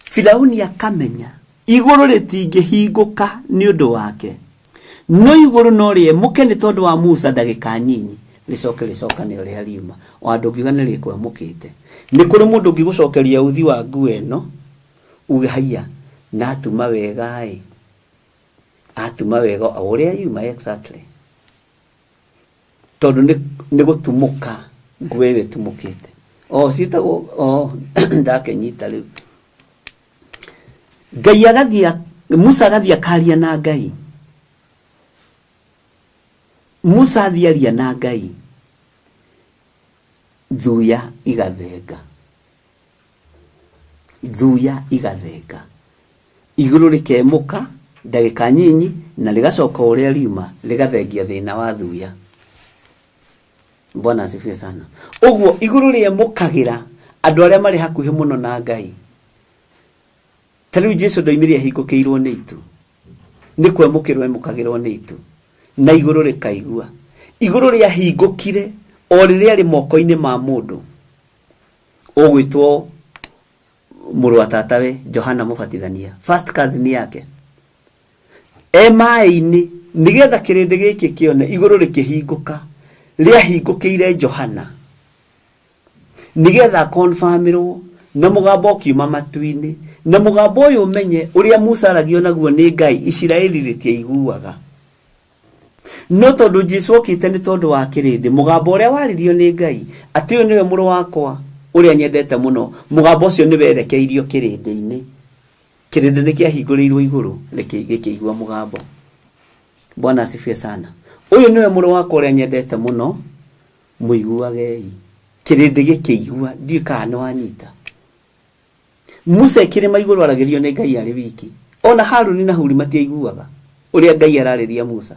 Firauni akamenya igũrũ rĩtingĩhingũka nĩ ũndũ wake, no igũrũ no rĩemũke nĩ tondũ wa Musa ndagĩka nyinyi, rĩcoke rĩcokane ũrĩa riuma. O andũ ũngiuga nĩ rĩkwemũkĩte. Nĩ kũrĩ mũndũ ũngĩgũcokeria uthi wa nguo ĩno, uge haiya, na atuma wega-ĩ, atuma wega o ũrĩa yuma exactly. Tondũ nĩ gũtumũka nguo ĩyo ĩtumũkĩte. O ciĩtagwo, o ndakĩnyita rĩu. Ngai agathiĩ, Musa agathiĩ akaria na Ngai. Musa athiĩ aria na Ngai, thuya igathenga. Thuya igathenga. Igũrũ rĩkemũka ndagĩka nyinyi na rĩgacoka o ũrĩa riuma rĩgathengia thĩna wa thuya. Bwana asifiwe sana. Ũguo igũrũ rĩemũkagĩra andũ arĩa marĩ hakuhĩ mũno na Ngai. Ta rĩu Jesu ndoimire ahingũkĩirwo nĩ itu. Nĩ kwemũkĩrwo emũkagĩrwo nĩ itu. Na igũrũ rĩkaigua. Igũrũ rĩahingũkire o rĩrĩa rĩ moko-inĩ ma mũndũ ũgwĩtwo mũrũ wa tatawe Johana Mũbatithania, first cousin yake, e maĩ-inĩ nĩgetha kĩrĩndĩ gĩkĩ kĩone igũrũ rĩkĩhingũka, rĩahingũkĩire Johana nĩgetha akonfirmĩrwo na mũgambo ũkiuma matu-inĩ, na mũgambo ũyũ ũmenye ũrĩa Musa aragio naguo nĩ Ngai, Isiraeli rĩtiaiguaga. No tondũ Jesu okĩte nĩ tondũ wa kĩrĩndĩ, mũgambo ũrĩa waririo nĩ Ngai, atĩ ũyũ nĩwe mũrũ wakwa ũrĩa nyendete mũno, mũgambo ũcio nĩ werekeirio kĩrĩndĩ-inĩ. Kĩrĩndĩ nĩ kĩahingũrĩirwo igũrũ gĩkĩigua mũgambo. Bwana asifiwe sana. Ũyũ nĩwe mũrũ wakwa ũrĩa nyendete mũno, mũiguagei. Kĩrĩndĩ gĩkĩigua, ndiũĩ kana nĩ wanyita. Musa e kĩrĩma igũrũ aragĩrio nĩ Ngai arĩ wiki. Ona Haruni na Huri matiaiguaga ũrĩa Ngai ararĩria Musa.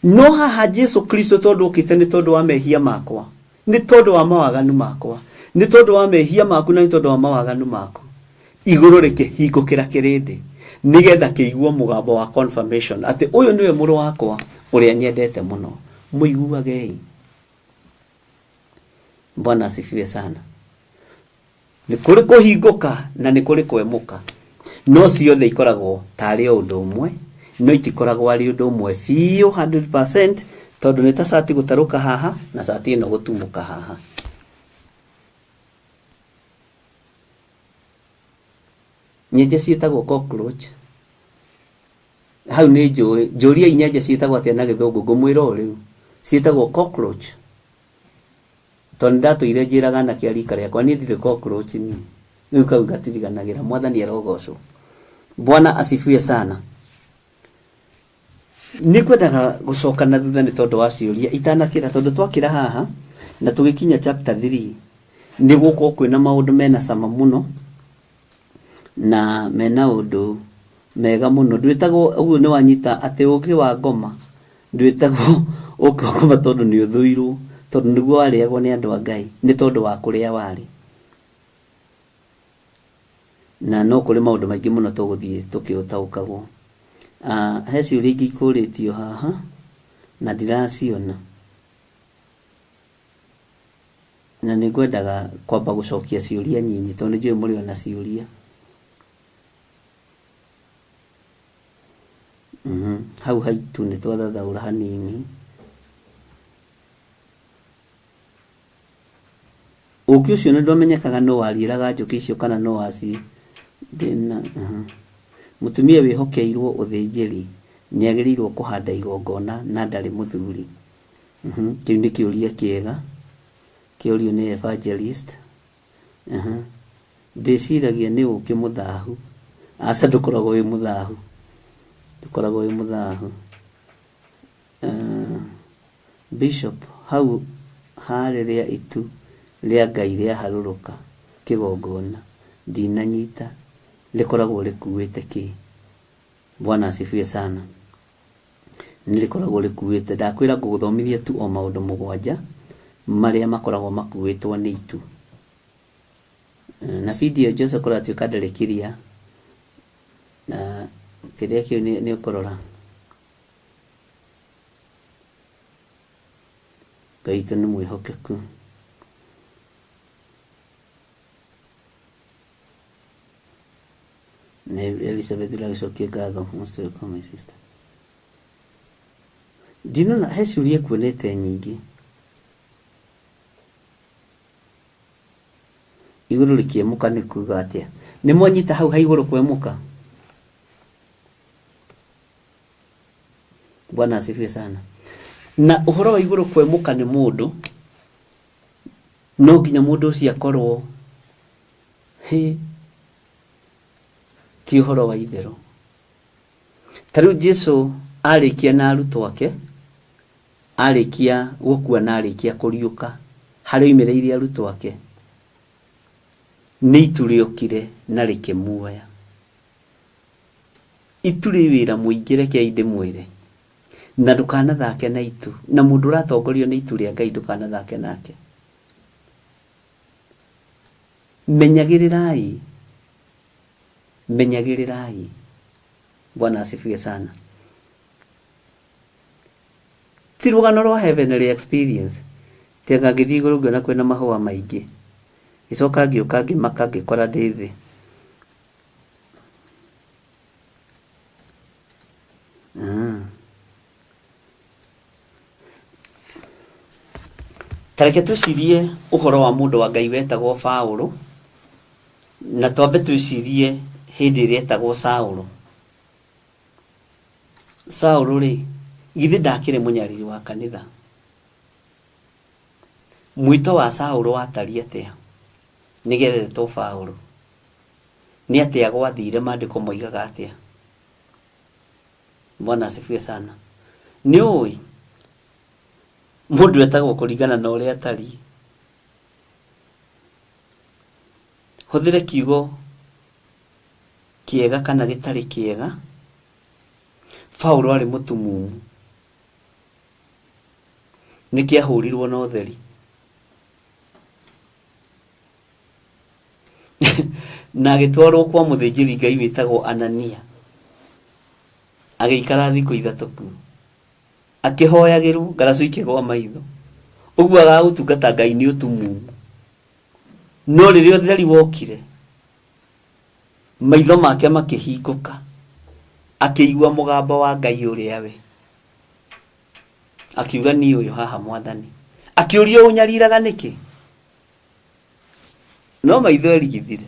No haha Jesu Kristo tondũ okĩte nĩ tondũ wa mehia makwa, nĩ tondũ wa mawaganu makwa, nĩ tondũ wa mehia maku na nĩ tondũ wa mawaganu maku, igũrũ rĩkĩhingũkĩra kĩrĩndĩ nĩgetha kĩigue mũgambo wa confirmation atĩ ũyũ nĩwe mũrũ wakwa ũrĩa nyendete mũno, mũiguagei. Bwana asifiwe sana. Nĩ kũrĩ kũhingũka na nĩ kũrĩ kwemũka, no ciothe ikoragwo tarĩ o ũndũ ũmwe, no itikoragwo arĩ ũndũ ũmwe biũ 100%, tondũ nĩ ta cati gũtarũka haha na cati ĩno gũtumũka haha. Nyenje ciĩtagwo cockroach. Hau nĩ njũĩ, njũriai nyenje ciĩtagwo atĩa na gĩthũngũ, ngũmwĩra o rĩu. Ciĩtagwo cockroach. Tondũ nĩ ndatũire njĩraga anake a rika rĩakwa, niĩ ndirĩ cockroach niĩ. Rĩu kau gatiriganagĩra, Mwathani arogocwo. Bwana asifiwe sana. Nĩ ngwendaga gũcoka na thutha nĩ tondũ wa ciũria itanakĩra, tondũ twakĩra haha na tũgĩkinya chapter 3 nĩ gũkorwo kwĩna maũndũ mena cama mũno na mena ũndũ mega mũno. Ndwĩtagwo ũguo nĩ wanyita atĩ ũkĩ wa ngoma, ndwĩtagwo ũkĩ wa ngoma tondũ nĩ ũthũirwo, tondũ nĩguo warĩagwo nĩ andũ a Ngai, nĩ tondũ wa kũrĩa warĩ. Na no kũrĩ maũndũ maingĩ mũno tũgũthiĩ tũkĩũtaũkagwo. He ciũria ingĩ ikũrĩtio haha na ndiraciona, na nĩ ngwendaga kwamba gũcokia ciũria nyinyi tondũ nĩ njũĩ mũrĩ ona ciũria. Hau haitu nĩ twathathaũra hanini. Ũkĩ ũcio nĩ ndwamenyekaga nũ wariĩraga njũkĩ icio kana nũ waci ndĩna. Mũtumia wĩhokeirwo ũthĩnjĩri nĩ agĩrĩirwo kũhanda igongona na ndarĩ mũthuri. Kĩu nĩ kĩũria kĩega kĩorio nĩ evangelist. Ndĩciragia nĩ ũkĩ mũthahu. Aca, ndũkoragwo wĩ mũthahu, ndũkoragwo wĩ mũthahu. Bishop, hau ha rĩrĩa itu rĩa Ngai rĩaharũrũka kĩgongona ndinanyita rĩkoragwo rĩkuĩte kĩ? Bwana asifiwe sana. Nĩ rĩkoragwo rĩkuĩte, ndakwĩra ngũgũthomithia tu o maũndũ 7 marĩa makoragwo makuĩtwo nĩ itu. Na video Joseph kũratuĩka ndarĩ kiria na kĩrĩa kĩu nĩ ũkũrora. Ngai witũ nĩ mwĩhokeku. Na Elizabeth ũragĩcokia ngatho, most welcome my sister. Ndinona he ciũria kuonete nyingĩ. Igũrũ rĩkĩemũka nĩ kuga atĩa? Nĩ mwanyita hau ha igũrũ kwemũka? Bwana asifiwe sana. Na ũhoro wa igũrũ kwemũka nĩ mũndũ, no nginya mũndũ ũcio akorwo he ti ũhoro wa itherũ. Ta rĩu Jesu arĩkia na arutwo ake, arĩkia gũkua na arĩkia kũriũka, harĩa oimĩrĩire arutwo ake, nĩ itu rĩokire na rĩkĩmuoya. Itu rĩ wĩra mũingĩ, rekei ndĩmwĩre. Na ndũkanathake na itu, na mũndũ ũratongorio nĩ itu rĩa Ngai ndũkanathake nake. Menyagĩrĩrai, menyagĩrĩrai. Bwana asifiwe sana. Ti rũgano rwa heavenly experience. Tiga ngĩthiĩ igũrũ ngĩona kwĩna mahũa maingĩ, ngĩcoka ngĩũka ngĩmaka ngĩkora ndĩ thĩ. Ta reke twĩcirie ũhoro wa mũndũ wa Ngai wetagwo Paũlũ, na twambe twĩcirie hĩndĩ ĩrĩa etagwo Saũlũ. Saũlũ rĩ, githĩ ndakĩrĩ mũnyariri wa kanitha? Mwĩto wa Saũlũ watariĩ atĩa nĩgetha etwo Paũlũ? Nĩ atĩa gwathire? Maandĩko moigaga atĩa? Bwana asifiwe sana. Nĩ ũĩ mũndũ etagwo kũringana na ũrĩa atariĩ. Hũthĩre kiugo kĩega kana gĩtarĩ kĩega, Paũlũ arĩ mũtumumu. Nĩkĩ ahũrirwo na ũtheri? Na agĩtwarwo kwa mũthĩnjĩri Ngai wĩtagwo Anania. Agĩikara thikũ 3 kuo. Akĩhoyagĩrwo, ngaracu ikĩgwa maitho. Ũguo agaga gũtungata Ngai nĩ ũtumumu. No rĩrĩa ũtheri wokire, maitho make makĩhingũka, akĩigua mũgambo wa Ngai ũrĩa we. Akiuga niĩ ũyũ haha mwathani. Akĩũrio ũnyariraga nĩkĩ? No maitho erigithire.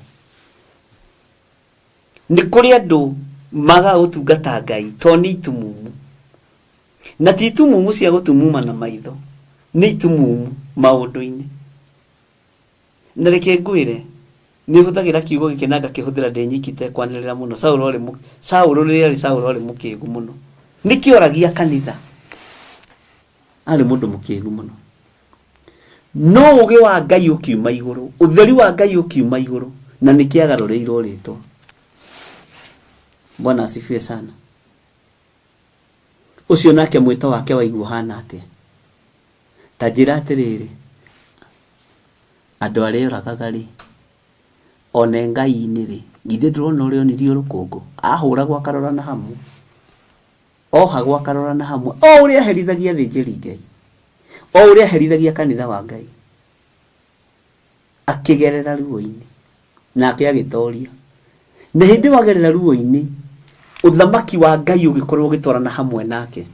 Nĩ kũrĩ andũ magaga gũtungata Ngai to nĩ itumumu. Na ti itumumu cia gũtumuma na maitho, nĩ itumumu maũndũ-inĩ. Na reke ngwĩre, nĩ hũthagĩra kiugo gĩkĩ na ngakĩhũthĩra ndĩ nyiki itekwanĩrĩra mũno. Saũlũ arĩ mũ, Saũlũ rĩrĩa arĩ Saũlũ arĩ mũkĩgu mũno. Nĩkĩ oragia kanitha? Arĩ mũndũ mũkĩgu mũno. No ũgĩ wa Ngai ũkiuma igũrũ, ũtheri wa Ngai ũkiuma igũrũ, na nĩkĩo agarũrĩirwo rĩtwa. Bwana asifiwe sana. Ũcio nake mwĩto wake waigua ũhana atĩa? Ta njĩra atĩrĩrĩ, andũ arĩa oragaga-rĩ, one Ngai-inĩ-rĩ, githĩ ndũrona ũrĩa onirio rũkũngũ? Ahũragwo akarora na hamwe, ohagwo akarora na hamwe, o ũrĩa aherithagia athĩnjĩri Ngai, o ũrĩa aherithagia kanitha wa Ngai, akĩgerera ruo-inĩ, nake agĩtoria. Na hĩndĩ ĩyo agerera ruo-inĩ, ũthamaki wa Ngai ũgĩkorwo ũgĩtwarana hamwe nake.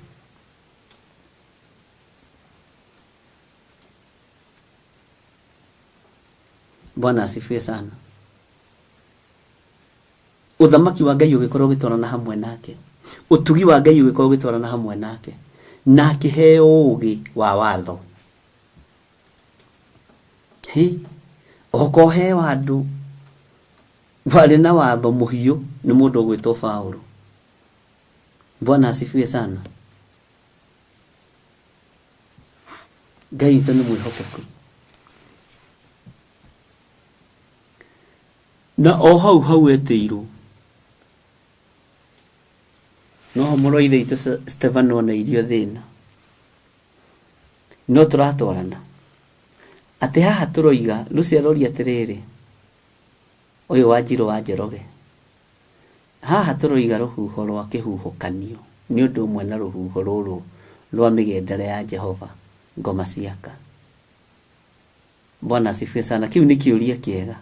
Bwana asifiwe sana. Ũthamaki wa Ngai ũgĩkorwo ũgĩtwarana hamwe nake, ũtugi wa Ngai ũgĩkorwo ũgĩtwarana hamwe nake, na akĩheo ũũgĩ wa watho. Hi, oka ũheo andũ warĩ na watho mũhiũ nĩ mũndũ ũgwĩtwo Paũlũ. Bwana asifiwe sana. Ngai witũ nĩ mwĩhokeku. Na o hau hau etĩirwo, noho mũrũ wa ithe witũ Stefano oneirio thĩna. No tũratwarana. Atĩ haha tũroiga, Lucy aroria atĩrĩrĩ, ũyũ Wanjirũ wa Njoroge, Haha tũroiga rũhuho rwa kĩhuhũkanio nĩ ũndũ ũmwe na rũhuho rũrũ rwa mĩgendere ya Jehova, ngoma ciaka. Bwana asifiwe sana. Kĩu nĩ kĩũria kĩega.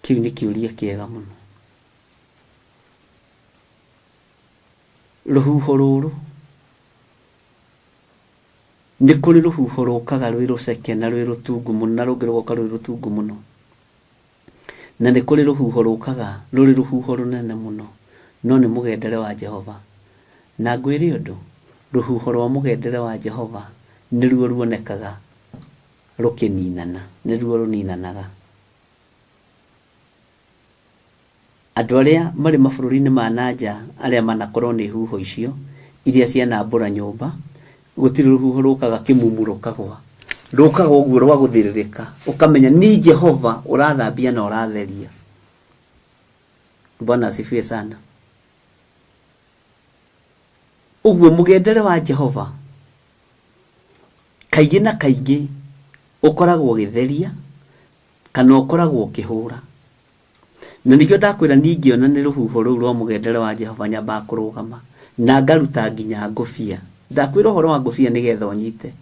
Kĩu nĩ kĩũria kĩega mũno. Rũhuho rũrũ Nĩ kũrĩ rũhuho rũkaga rwĩ rũceke na rwĩ rũtungu mũno, na rũngĩ rũgoka rwĩ rũtungu mũno. Na nĩ kũrĩ rũhuho rũkaga rũrĩ rũhuho rũnene mũno, no nĩ mũgendere wa Jehova. Na ngwĩre ũndũ, rũhuho rwa mũgendere wa Jehova nĩruo ruonekaga rũkĩninana, nĩruo rũninanaga. Andũ arĩa marĩ mabũrũri-inĩ ma na nja arĩa manakorwo nĩ huho icio iria cianambũra nyũmba, gũtirĩ rũhuho rũkaga kĩmumu rũkagwa. Rũkaga ũguo rwa gũthĩrĩrĩka, ũkamenya ni Jehova ũrathambia na ũratheria. Bwana asifiwe sana. Ũguo mũgendere wa Jehova kaingĩ na kaingĩ ũkoragwo ũgĩtheria kana ũkoragwo ũkĩhũra. Na nĩkĩo ndakwĩra niĩ ingĩona nĩ rũhuho rũu rwa mũgendere wa Jehova nyambaga kũrũgama na ngaruta nginya ngũbia. Ndakwĩra ũhoro wa ngũbia nĩgetha ũnyite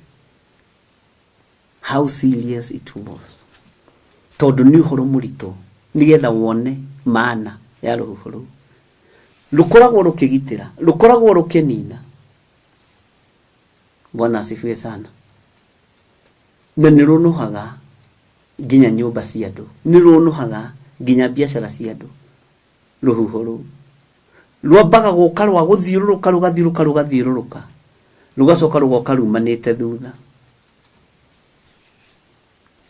how serious it was. Tondũ nĩ ũhoro mũritũ nĩgetha wone maana ya rũhuho rũu. Rũkoragwo rũkĩgitĩra, rũkoragwo rũkĩnina. Bwana asifiwe sana. Na nĩ rũnũhaga nginya nyũmba cia andũ, nĩ rũnũhaga nginya biacara cia andũ, rũhuho rũu. Rwambaga gũka rwa gũthiũrũrũka rũgathiũrũrũka rũgathiũrũrũka, rũgacoka rũgoka rumanĩte thutha.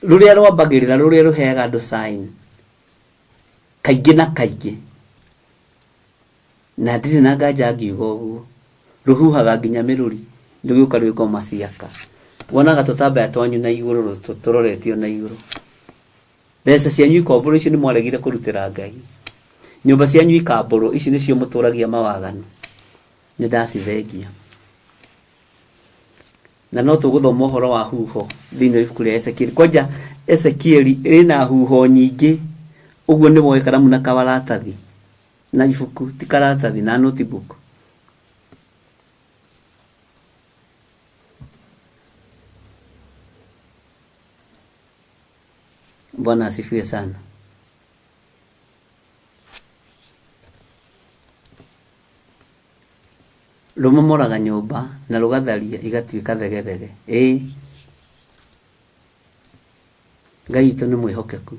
Rũrĩa rwambagĩrĩra rũrĩa rũheaga andũ sign kaingĩ na kaingĩ, na ndirĩ na nganja ngiuga ũguo, rũhuhaga nginya mĩrũri rũgĩũka rwĩ ngoma ciaka. Wonaga tũtambaya twanyu na igũrũ tũroretio na igũrũ. Mbeca cianyu ikambũrwo icio nĩ mwaregire kũrutĩra Ngai. Nyũmba cianyu ikambũrwo ici nĩcio mũtũragia mawaganu. Nĩ ndacithengia. Na no tũgũthoma ũhoro wa huho thĩinĩ wa ibuku rĩa Ezekieli. Kwanja Ezekieli ĩna huho nyingĩ, ũguo nĩ woe karamu na kawaratathi na ibuku, ti karatathi na notebook. Bwana asifiwe sana. Rũmomoraga nyũmba na rũgatharia igatuĩka thegethege. Ĩĩ, Ngai witũ nĩ mwĩhokeku.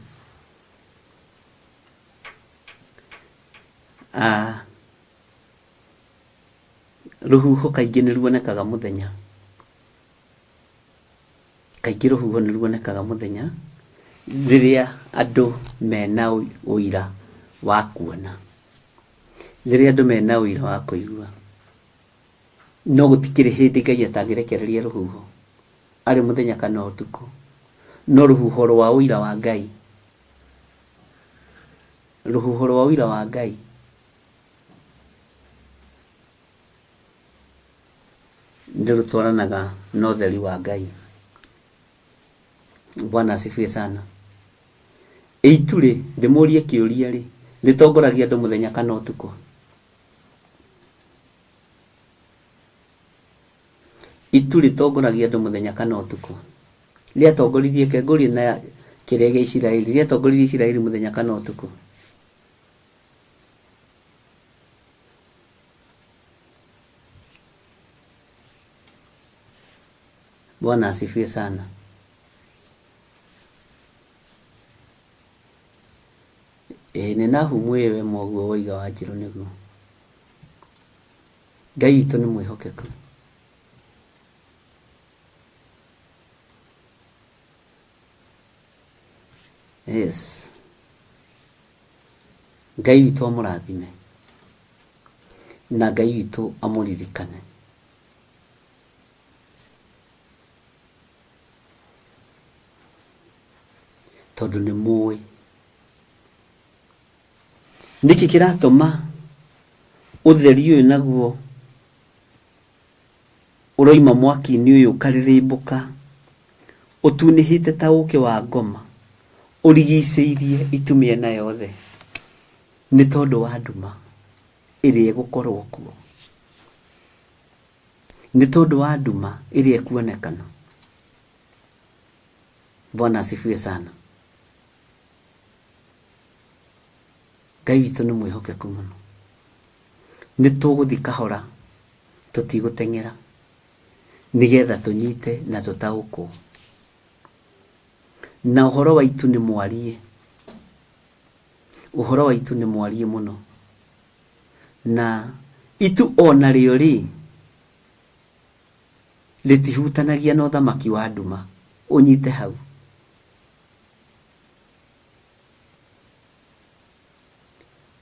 Ah, rũhuho kaingĩ nĩ ruonekaga mũthenya. Kaingĩ rũhuho nĩ ruonekaga mũthenya rĩrĩa andũ mena ũira wa kuona, rĩrĩa andũ mena ũira wa kũigua. No gũtikĩrĩ hĩndĩ Ngai atangĩrekereria rũhuho, arĩ mũthenya kana ũtukũ. No rũhuho rwa ũira wa Ngai, rũhuho rwa ũira wa Ngai nĩ rũtwaranaga na ũtheri wa Ngai. Bwana asifiwe sana. Itu rĩ, ndĩmũrie kĩũria rĩ, rĩtongoragia andũ mũthenya kana ũtukũ? Itu rĩtongoragia andũ mũthenya kana ũtukũ? Rĩatongoririe, reke ngũrie na kĩrĩa gĩa Isiraeli, rĩatongoririe Isiraeli mũthenya kana ũtukũ? Bwana asifiwe sana. Ĩĩ nĩ Nahumu ĩyo ĩmwe ũguo woiga Wanjirũ nĩguo. Ngai witũ nĩ mwĩhokeku. Yes. Ngai witũ amũrathime na Ngai witũ amũririkane. Tondũ nĩ mũĩ nĩkĩ kĩratũma ũtheri ũyũ naguo ũroima mwaki-inĩ ũyũ ũkarĩrĩmbũka ũtunĩhĩte ta ũkĩ wa ngoma ũrigicĩirie itu mĩena yothe nĩ tondũ wa nduma ĩrĩa ĩgũkorwo kuo. Nĩ tondũ wa nduma ĩrĩa ĩkuonekana. Bwana asifiwe sana. Ngai witũ nĩ mwĩhokeku mũno. Nĩ tũgũthiĩ kahora, tũtigũteng'era, nĩgetha tũnyite na tũtaũkwo. Na ũhoro wa itu nĩ mwarie, ũhoro wa itu nĩ mwarie mũno. Na itu o narĩo rĩ, rĩtihutanagia na ũthamaki wa nduma. Ũnyite hau.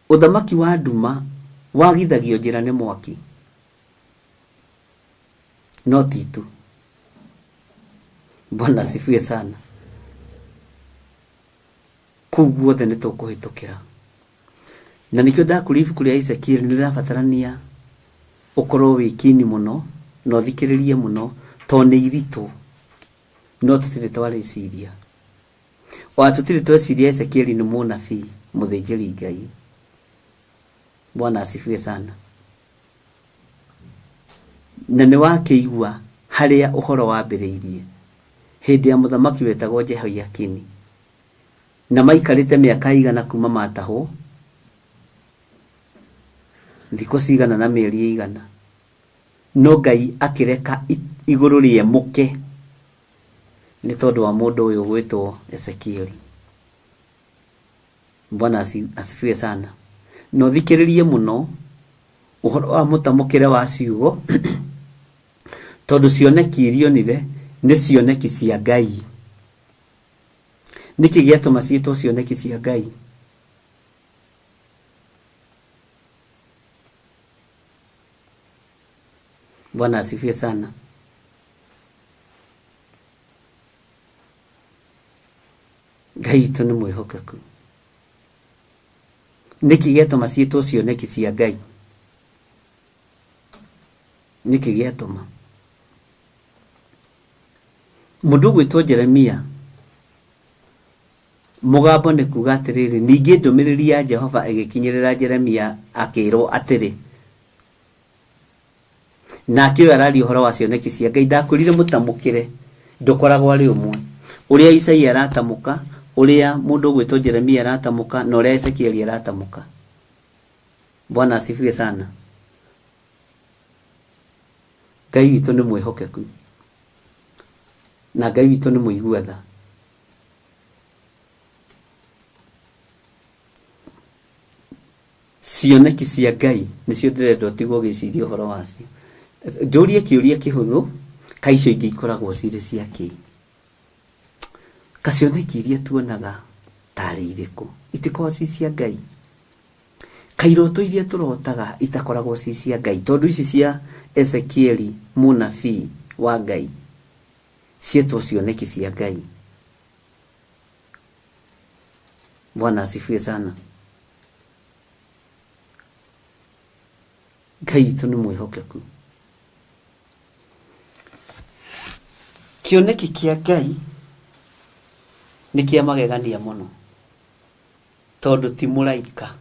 Ũthamaki wa nduma wagithagio njĩra nĩ mwaki, no ti itu. Bwana asifiwe sana. Kũu guothe nĩ tũkũhĩtũkĩra. Na nĩkĩo ndakũria ibuku rĩa Ezekiel nĩ rĩrabatarania ũkorwo wĩ keen mũno na ũthikĩrĩrie mũno tondũ nĩ iritũ no tũtirĩ twarĩciria. Ona tũtirĩ tweciria Ezekiel nĩ mũnabii mũthĩnjĩri Ngai. Bwana asifiwe sana. Na nĩ wakĩigua harĩa ũhoro wambĩrĩirie hĩndĩ ya mũthamaki wetagwo Jehoiakini. Na maikarĩte mĩaka ĩigana kuma matahwo, thikũ cigana na mĩeri ĩigana. No Ngai akĩreka igũrũ rĩemũke nĩ tondũ wa mũndũ ũyũ ũgwĩtwo Ezekieli. Bwana asifiwe sana. Na ũthikĩrĩrie mũno ũhoro wa mũtamũkĩre wa ciugo tondũ cioneki iria onire nĩ cioneki cia Ngai. Nĩkĩ gĩatũma ciĩtwo cioneki cia Ngai? Bwana asifiwe sana. Ngai witũ nĩ mwĩhokeku. Nĩkĩ gĩatũma ciĩtwo cioneki cia Ngai? Nĩkĩ gĩatũma? Mũndũ ũgwĩtwo Jeremia mũgambo nĩ kuga atĩrĩrĩ, ningĩ ndũmĩrĩri ya Jehova ĩgĩkinyĩrĩra Jeremia akĩrwo atĩrĩ, nake ũyũ araria ũhoro wa cioneki cia Ngai. Ndakwĩrire mũtamũkĩre ndũkoragwo arĩ ũmwe. Ũrĩa Isaia aratamũka, Ũrĩa mũndũ ũgwĩtwo Jeremia aratamũka na ũrĩa Ezekieli aratamũka. Bwana asifiwe sana. Ngai witũ nĩ mwĩhokeku na Ngai witũ nĩ mũigua tha. Cioneki cia Ngai nĩcio ndĩrenda ũtigwo ũgĩciria ũhoro wacio. Njũrie kĩũria kĩhũthũ, kaĩ icio ingĩ ikoragwo cirĩ cia kĩ? Kacioneki iria tuonaga tarĩ irĩkũ? Itikoragwo ci cia Ngai? Kaĩ iroto iria tũrotaga itakoragwo ci cia Ngai? Tondũ ici cia Ezekieli mũnabii wa Ngai cietwo cioneki cia Ngai. Bwana asifiwe sana. Ngai witũ nĩ mwĩhokeku. Kĩoneki kĩa Ngai nĩ kĩa magegania mũno tondũ ti mũraika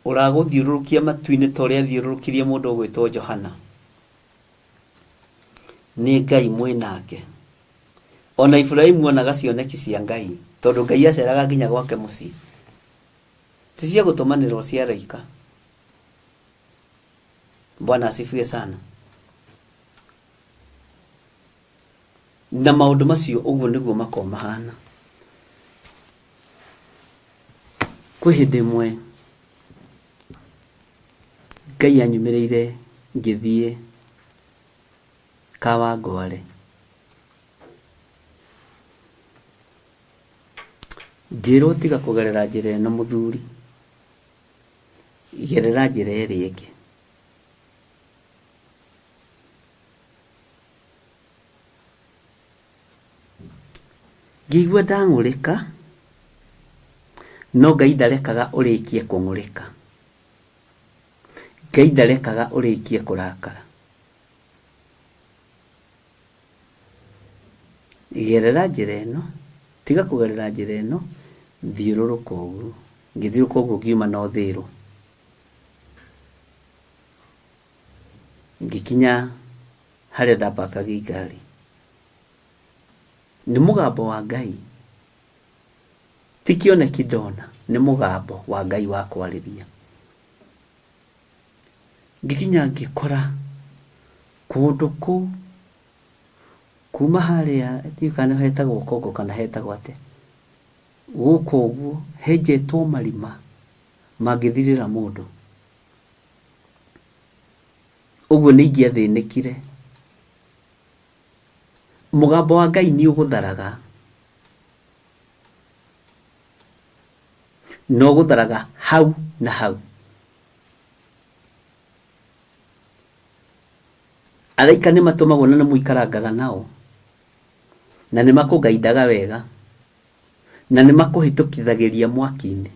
ũragũthiũrũrũkia matu-inĩ ta ũrĩa athiũrũrũkirie mũndũ ũgwĩtwo Johana. Nĩ Ngai mwĩ nake. Ona Iburahimu onaga cioneki cia Ngai tondũ Ngai aceraga nginya gwake mũciĩ. Ti cia gũtũmanĩrwo cia araika. Bwana asifiwe sana. Na maũndũ macio ũguo nĩguo makoragwo mahana. Kwĩ hĩndĩ ĩmwe Ngai anyumĩrĩire ngĩthiĩ Kawangware. Ngĩrwo tiga kũgerera njĩra ĩno mũthuri, gerera njĩra ĩrĩa ĩngĩ. Ngĩigua ndang'ũrĩka, no Ngai ndarekaga ũrĩkie kũng'ũrĩka. Ngai ndarekaga ũrĩkie kũrakara. Gerera njĩra ĩno, tiga kũgerera njĩra ĩno, thiũrũrũka ũguo. Ngĩthiũrũrũka ũguo ngiuma na Ũthĩrũ. Ngĩkinya harĩa ndapakagia ngari. Nĩ mũgambo wa Ngai, ti kĩoneki ndona, nĩ mũgambo wa Ngai wa kwarĩria. Ngĩkinya ngĩkora kũndũ kũu kuma harĩa ndiũĩ kana hetagwo Kongo kana hetagwo atĩa, gũkũ ũguo henjetwo marima mangĩthirĩra mũndũ. Ũguo nĩ ingĩathĩnĩkire. Mũgambo wa Ngai nĩ ũgũtharaga. Na ũgũtharaga hau na hau. Araika nĩ matũmagwo na nĩ mũikarangaga nao. Na nĩ makũgaindaga wega. Na nĩ makũhĩtũkithagĩria mwaki-inĩ.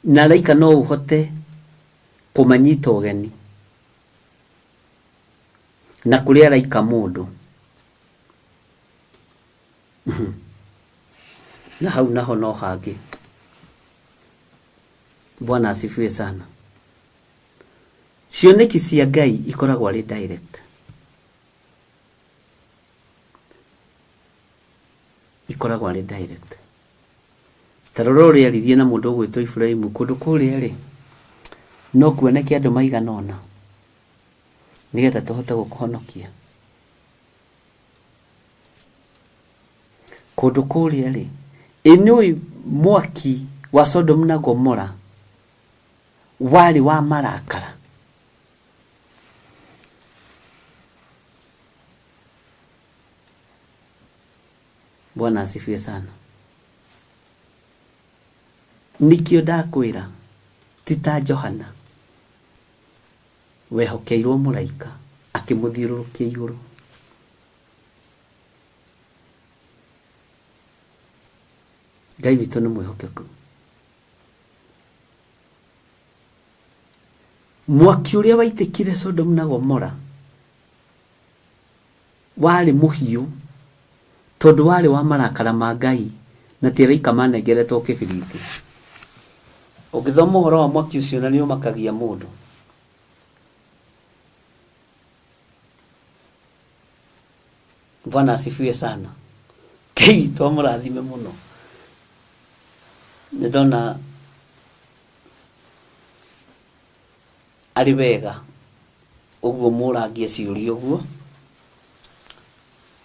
Na araika no ũhote kũmanyita ũgeni. Na kũrĩ araika mũndũ. Na hau naho no hangĩ. Bwana asifiwe sana. Cioneki cia Ngai ikoragwo arĩ direct. Ikoragwo arĩ direct. Ta rora ũrĩa aririe na mũndũ ũgwĩtwo Iburahimu kũndũ kũrĩa rĩ, no kuoneke andũ maigana ũna nĩgetha tũhote gũkũhonokia. Kũndũ kũrĩa rĩ, ĩ nĩũĩ mwaki wa Sodomu na Gomora warĩ wa marakara? Bwana asifiwe sana. Nĩkĩo ndakwĩra ti ta Johana wehokeirwo mũraika akĩmũthiũrũrũkia igũrũ. Ngai witũ nĩ mwĩhokeku. Mwaki ũrĩa waitĩkire Sodomu na Gomora warĩ mũhiũ tondũ warĩ wa marakara ma Ngai na ti araika manengeretwo kĩbiriti. Ũngĩthoma ũhoro wa mwaki ũcio na nĩ ũmakagia mũndũ. Bwana asifiwe sana. Ngai witũ amũrathime mũno. Nĩ ndona arĩ wega ũguo mũrangie ciũria ũguo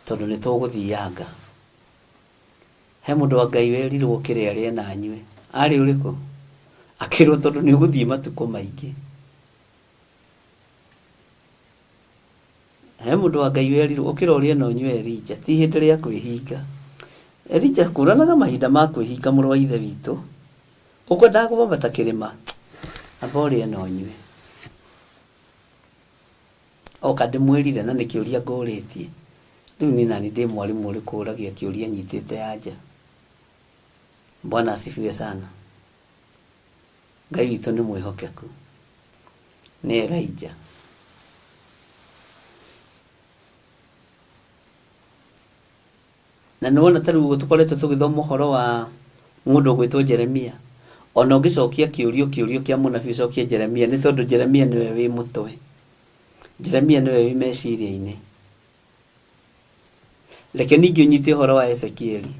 tondũ nĩ tũgũthianga. He mũndũ wa Ngai werirwo ũkĩre arĩe na anyue. Arĩ ũrĩkũ? Akĩrwo tondũ nĩ ũgũthiĩ matukũ maingĩ. He mũndũ wa Ngai werirwo ũkĩra ũrĩe na ũnyue Elija, ti ihinda rĩa kwĩhinga. Elija kũranaga mahinda ma kwĩhinga mũrũ wa ithe witũ. Ũkwendaga kwambata kĩrĩma, amba ũrĩe na ũnyue. Oka ndĩmwĩrire na nĩ kĩũria ngũrĩtie. Rĩu niĩ nani ndĩ mwarimũ ũrĩkũ ũragia kĩũria nyitĩte anja? Bwana asifiwe sana. Ngai witũ nĩ mwĩhokeku. Nĩ Elijah. Na nĩ wona ta rĩu ũguo tũkoretwo tũgĩthoma ũhoro wa mũndũ ũgwĩtwo Jeremia. Ona ũngĩcokia kĩũrio kĩũrio kĩa mũnabii ũcokie Jeremia nĩ tondũ Jeremia nĩwe wĩ mũtwe. Jeremia nĩwe wĩ meciria-inĩ. Reke ningĩ ũnyite ũhoro wa Ezekieli.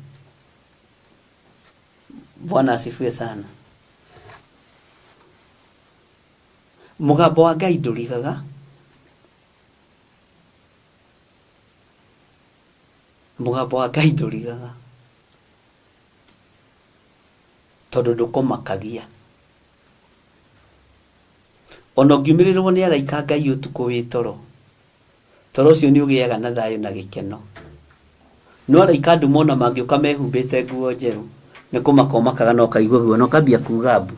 Bwana asifiwe sana. Mũgambo wa Ngai ndũrigaga. Mũgambo wa Ngai ndũrigaga. Tondũ ndũkũmakagia. Ona ũngiumĩrĩrwo nĩ araika a Ngai ũtukũ wĩ toro, toro ũcio nĩ ũgĩaga na thayũ na gĩkeno. No araika a nduma ona mangĩũka mehumbĩte nguo njerũ, nĩ kũmaka ũmakaga na ũkaigua guoya na ũkambia kuga mbu.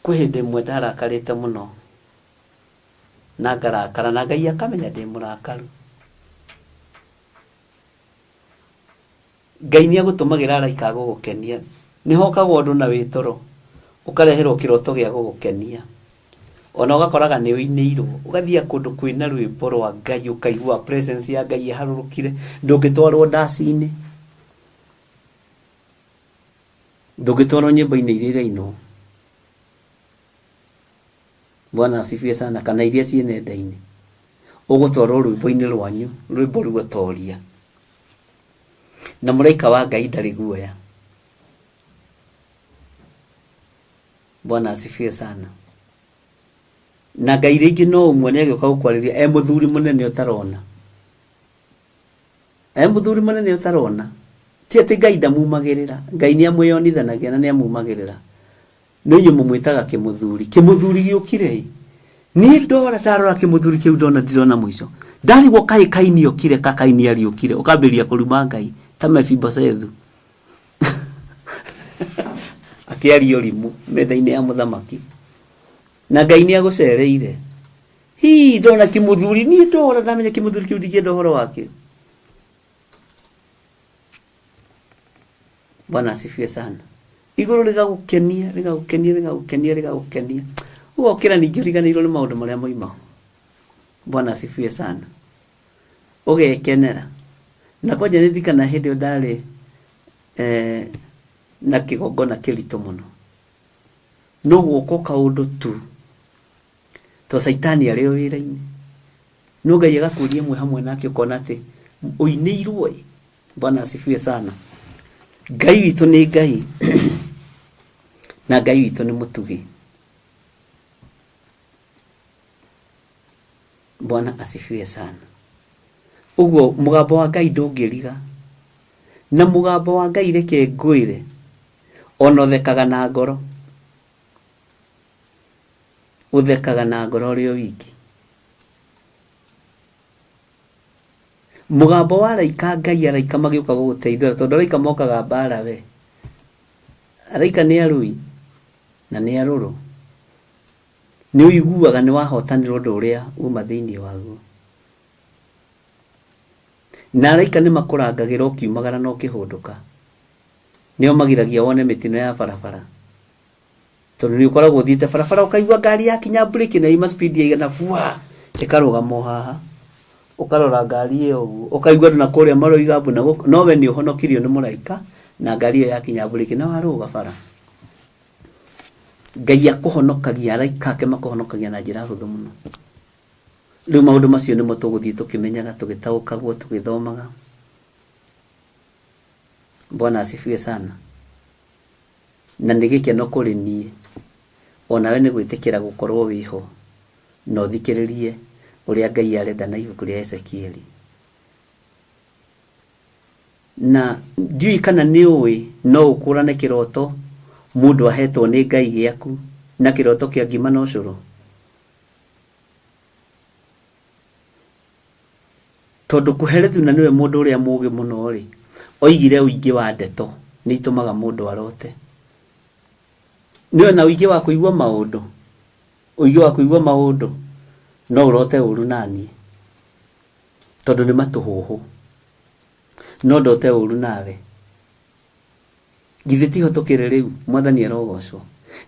Kwĩ hĩndĩ ĩmwe ndarakarĩte mũno na ngarakara na Ngai akamenya ndĩ mũrakaru. Ngai nĩ agũtũmagĩra araika a gũgũkenia. Nĩ hokaga ũndũ na wĩ toro, ũkareherwo kĩroto gĩa gũgũkenia. Ona ũgakoraga nĩ ũinĩirwo, ũgathiaga kũndũ kwĩna rwĩmbo rwa Ngai ũkaigua presence ya Ngai ĩharũrũkire, ndũngĩtwarwo ndaci-inĩ, ndũngĩtwarwo nyĩmbo-inĩ iria irainwo. Bwana asifiwe sana, kana iria ciĩ nenda-inĩ. Ũgũtwarwo rwĩmbo-inĩ rwanyu, rwĩmbo ruotoria. Na mũraika wa Ngai ndarĩ guoya. Bwana asifiwe sana. Na Ngai rĩngĩ no ũmuone agĩũka gũkwarĩria e mũthuri mũnene ũtarona. E mũthuri mũnene ũtarona. Ti atĩ Ngai ndamumagĩrĩra, Ngai nĩ amwĩyonithanagia na nĩ amumagĩrĩra. No inyuĩ mũmwĩtaga kĩmũthuri. Kĩmũthuri gĩũkire ĩ? Niĩ ndora ndarora kĩmũthuri kĩu ndona ndirona mũico. Ndarigwo kaĩ Kaini okire ka Kaini ariũkire ũkambĩrĩria kũruma Ngai ta Mefiboshethu. Akĩaria ũrimũ metha-inĩ ya mũthamaki. Na Ngai nĩ agũcereire. Hii ndona kĩmũthuri niĩ ndora ndamenya kĩmũthuri kĩu ndingĩenda ũhoro wakĩo. Bwana asifiwe sana. Igũrũ rĩgagũkenia, rĩgagũkenia, rĩgagũkenia, rĩgagũkenia. Ũgokĩra ningĩ ũriganĩirwo nĩ maũndũ marĩa moima ho. Bwana asifiwe sana. Ũgekenera. Na kwanja nĩ ndirikana hĩndĩ ĩyo ndarĩ eh, na kĩgongona kĩritũ mũno. No guoka kaũndũ tu to caitani arĩ o wĩra-inĩ. No Ngai agakũria ĩmwe hamwe nake ũkona atĩ ũinĩirwo ĩ. Bwana asifiwe sana. Ngai witũ nĩ Ngai na Ngai witũ nĩ mũtugi. Bwana asifiwe sana. Ũguo mũgambo wa Ngai ndũngĩriga. Na mũgambo wa Ngai reke ngwĩre, ona ũthekaga na ngoro. Ũthekaga na ngoro ũrĩ o wiki. Mũgambo wa araika a Ngai araika magĩũka gũgũteithũra tondũ araika mokaga mbara we. Araika nĩ arũi na nĩ arũrũ. Nĩ ũiguaga nĩ wahotanĩra ũndũ ũrĩa uma thĩinĩ waguo. Na araika nĩ makũrangagĩra ũkiumagara na ũkĩhũndũka. Nĩo magiragia wone mĩtino ya barabara. Tondũ nĩ ũkoragwo ũthiĩte barabara ũkaigua ngari yakinya mburĩki na yuma speed ya igana bua ĩkarũgama o haha. Ũkarora ngari ĩyo ũguo ũkaigua andũ na kũrĩa maroiga mbu na gũkũ no we nĩ ũhonokirio nĩ mũraika na ngari ĩyo yakinya mburĩki na warũga bara. Ngai akũhonokagia araika ake makũhonokagia na njĩra hũthũ mũno. Rĩu maũndũ macio nĩmo tũgũthiĩ tũkĩmenyaga, tũgĩtaũkagwo, tũgĩthomaga. Bwana asifiwe sana. Na nĩ gĩkeno kũrĩ niĩ onawe nĩ gwĩtĩkĩra gũkorwo wĩho na ũthikĩrĩrie ũrĩa Ngai arenda na ibuku rĩa Ezekieli. Na ndiũĩ kana nĩ ũĩ no ũkũrane kĩroto mũndũ ahetwo nĩ Ngai gĩaku na kĩroto kĩa ngima na ũcũrũ. Tondũ Kohelethu na nĩwe mũndũ ũrĩa mũũgĩ mũno-rĩ, oigire ũingĩ wa ndeto nĩ itũmaga mũndũ arote. Nĩũĩ ona ũingĩ wa kũigua maũndũ, ũingĩ wa kũigua maũndũ, no ũrote ũru naniĩ, tondũ nĩ matũhũhũ. No ndote ũru nawe. Githĩ tiho tũkĩrĩ rĩu? Mwathani arogocwo.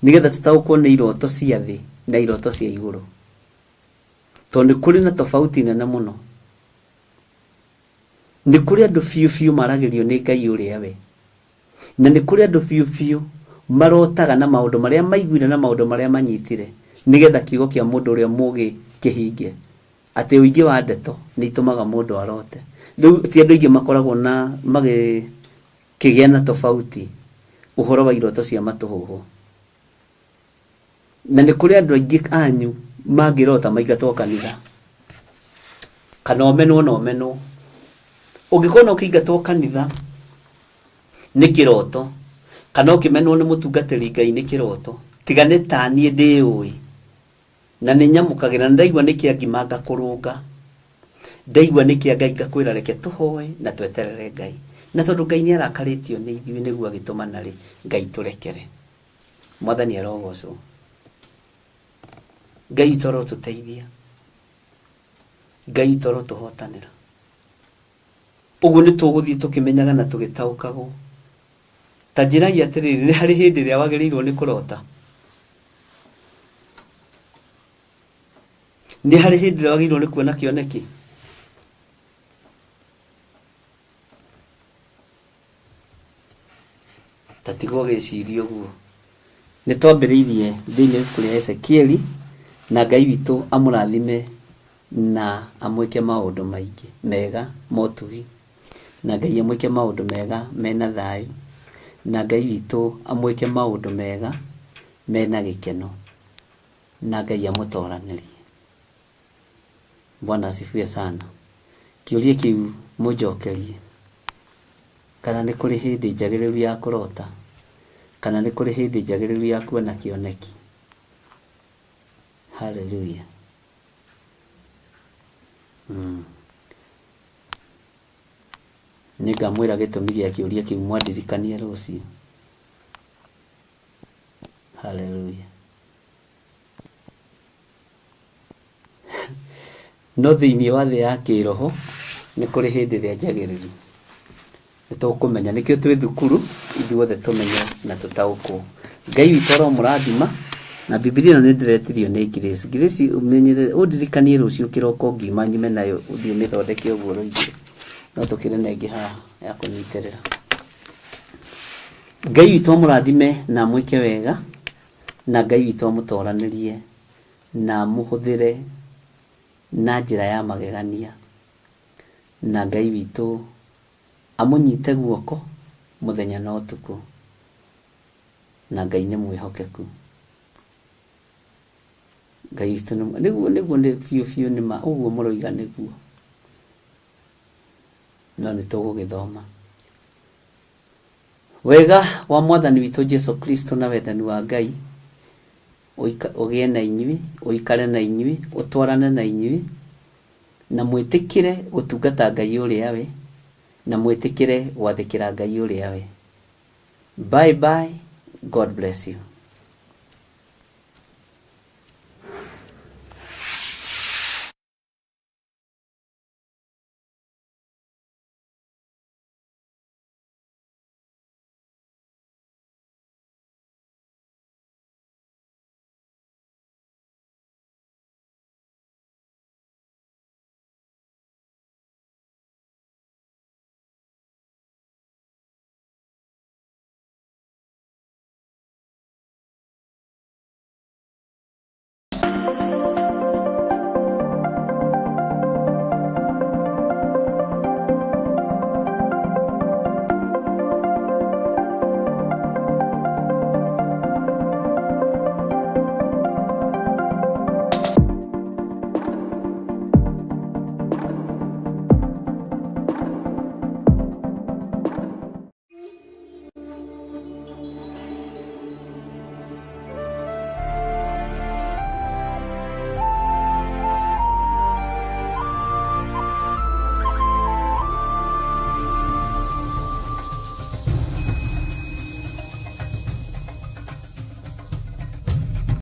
Nĩgetha tũtaũkwo nĩ iroto cia thĩ na iroto cia igũrũ. Tondũ nĩ kũrĩ na tofauti nene mũno. Nĩ kũrĩ andũ biũ biũ maragĩrio nĩ Ngai ũrĩa we. Na nĩ kũrĩ andũ biũ biũ marotaga na maũndũ marĩa maiguire na maũndũ marĩa manyitire nĩgetha kiugo kĩa mũndũ ũrĩa mũũgĩ kĩhinge. Atĩ ũingĩ wa ndeto nĩ itũmaga mũndũ arote. Rĩu ti andũ aingĩ makoragwo na magĩkĩgĩa na tofauti ũhoro wa iroto cia matũhũhũ. Na nĩ kũrĩ andũ aingĩ anyu mangĩrota maingatwo kanitha kana ũmenwo na ũmenwo. Ũngĩkona ũkĩingatwo kanitha nĩ kĩroto kana ũkĩmenwo nĩ mũtungatĩri Ngai nĩ kĩroto, tiga nĩ ta niĩ ndĩũĩ na nĩ nyamũkagĩra na ndaigua nĩ kĩa ngima ngakũrũnga, ndaigua nĩ kĩa Ngai ngakwĩra reke tũhoe na tweterere Ngai. Na tondũ Ngai nĩ arakarĩtio nĩ ithuĩ nĩguo agĩtũmana rĩ, Ngai tũrekere. Mwathani arogocwo. Ngai witũ arotũteithia. Ngai witũ arotũhotanĩra. Ũguo nĩ tũgũthiĩ tũkĩmenyaga na tũgĩtaũkagwo. Ta njĩrai atĩrĩrĩ, nĩ harĩ hĩndĩ ĩrĩa wagĩrĩirwo nĩ kũrota? Nĩ harĩ hĩndĩ ĩrĩa wagĩrĩirwo nĩ kuona kĩoneki? Ta tiga ũgĩciria ũguo. Nĩ twambĩrĩirie thĩinĩ wa ibuku rĩa Ezekieli, na Ngai witũ amũrathime na amwĩke maũndũ maingĩ mega ma ũtugi, na Ngai amwĩke maũndũ mega mena thayũ, na Ngai witũ amwĩke maũndũ mega mena gĩkeno, na Ngai amũtoranĩrie. Bwana asifiwe sana. Kĩũria kĩu mũnjokerie, kana nĩ kũrĩ hĩndĩ njagĩrĩru ya kũrota, kana nĩ kũrĩ hĩndĩ njagĩrĩru ya kuona kĩoneki? Hallelujah. Nĩngamwĩra gĩtũmi gĩa kĩũria kĩu mwandirikania rũciũ. Hallelujah. No thĩinĩ wa thĩ ya kĩroho nĩ kũrĩ hĩndĩ ĩrĩa njagĩrĩru. Nĩ tũkũmenya nĩkĩo twĩ thukuru ithuothe tũmenye na tũtaũkwo. Ngai witũ aromũrathima na Bibilia ĩno nĩ ndĩretirio nĩ Grace. Grace ũmenyerere ũndirikanie rũciũ kĩroko ngiuma nyume nayo ũthiĩ ũmĩthondeke ũguo ũroigire. No tũkĩrĩ na ĩngĩ haha ya kũnyitĩrĩra. Ngai witũ amũrathime na amwĩke wega na Ngai witũ amũtoranĩrie na amũhũthĩre na njĩra ya magegania. Na Ngai witũ amũnyite guoko mũthenya na ũtukũ. Na Ngai nĩ mwĩhokeku. Ngai witũ nĩ nĩguo nĩguo nĩ biũ biũ nĩ ma ũguo mũroiga nĩguo. No nĩ tũgũgĩthoma. Wega wa Mwathani witũ Jesu Kristo na wendani wa Ngai ũgĩe na inyuĩ, ũikare na inyuĩ, ũtwarane na inyuĩ, na mwĩtĩkĩre gũtungata Ngai ũrĩa we, na mwĩtĩkĩre gwathĩkĩra Ngai ũrĩa we. Bye bye, God bless you.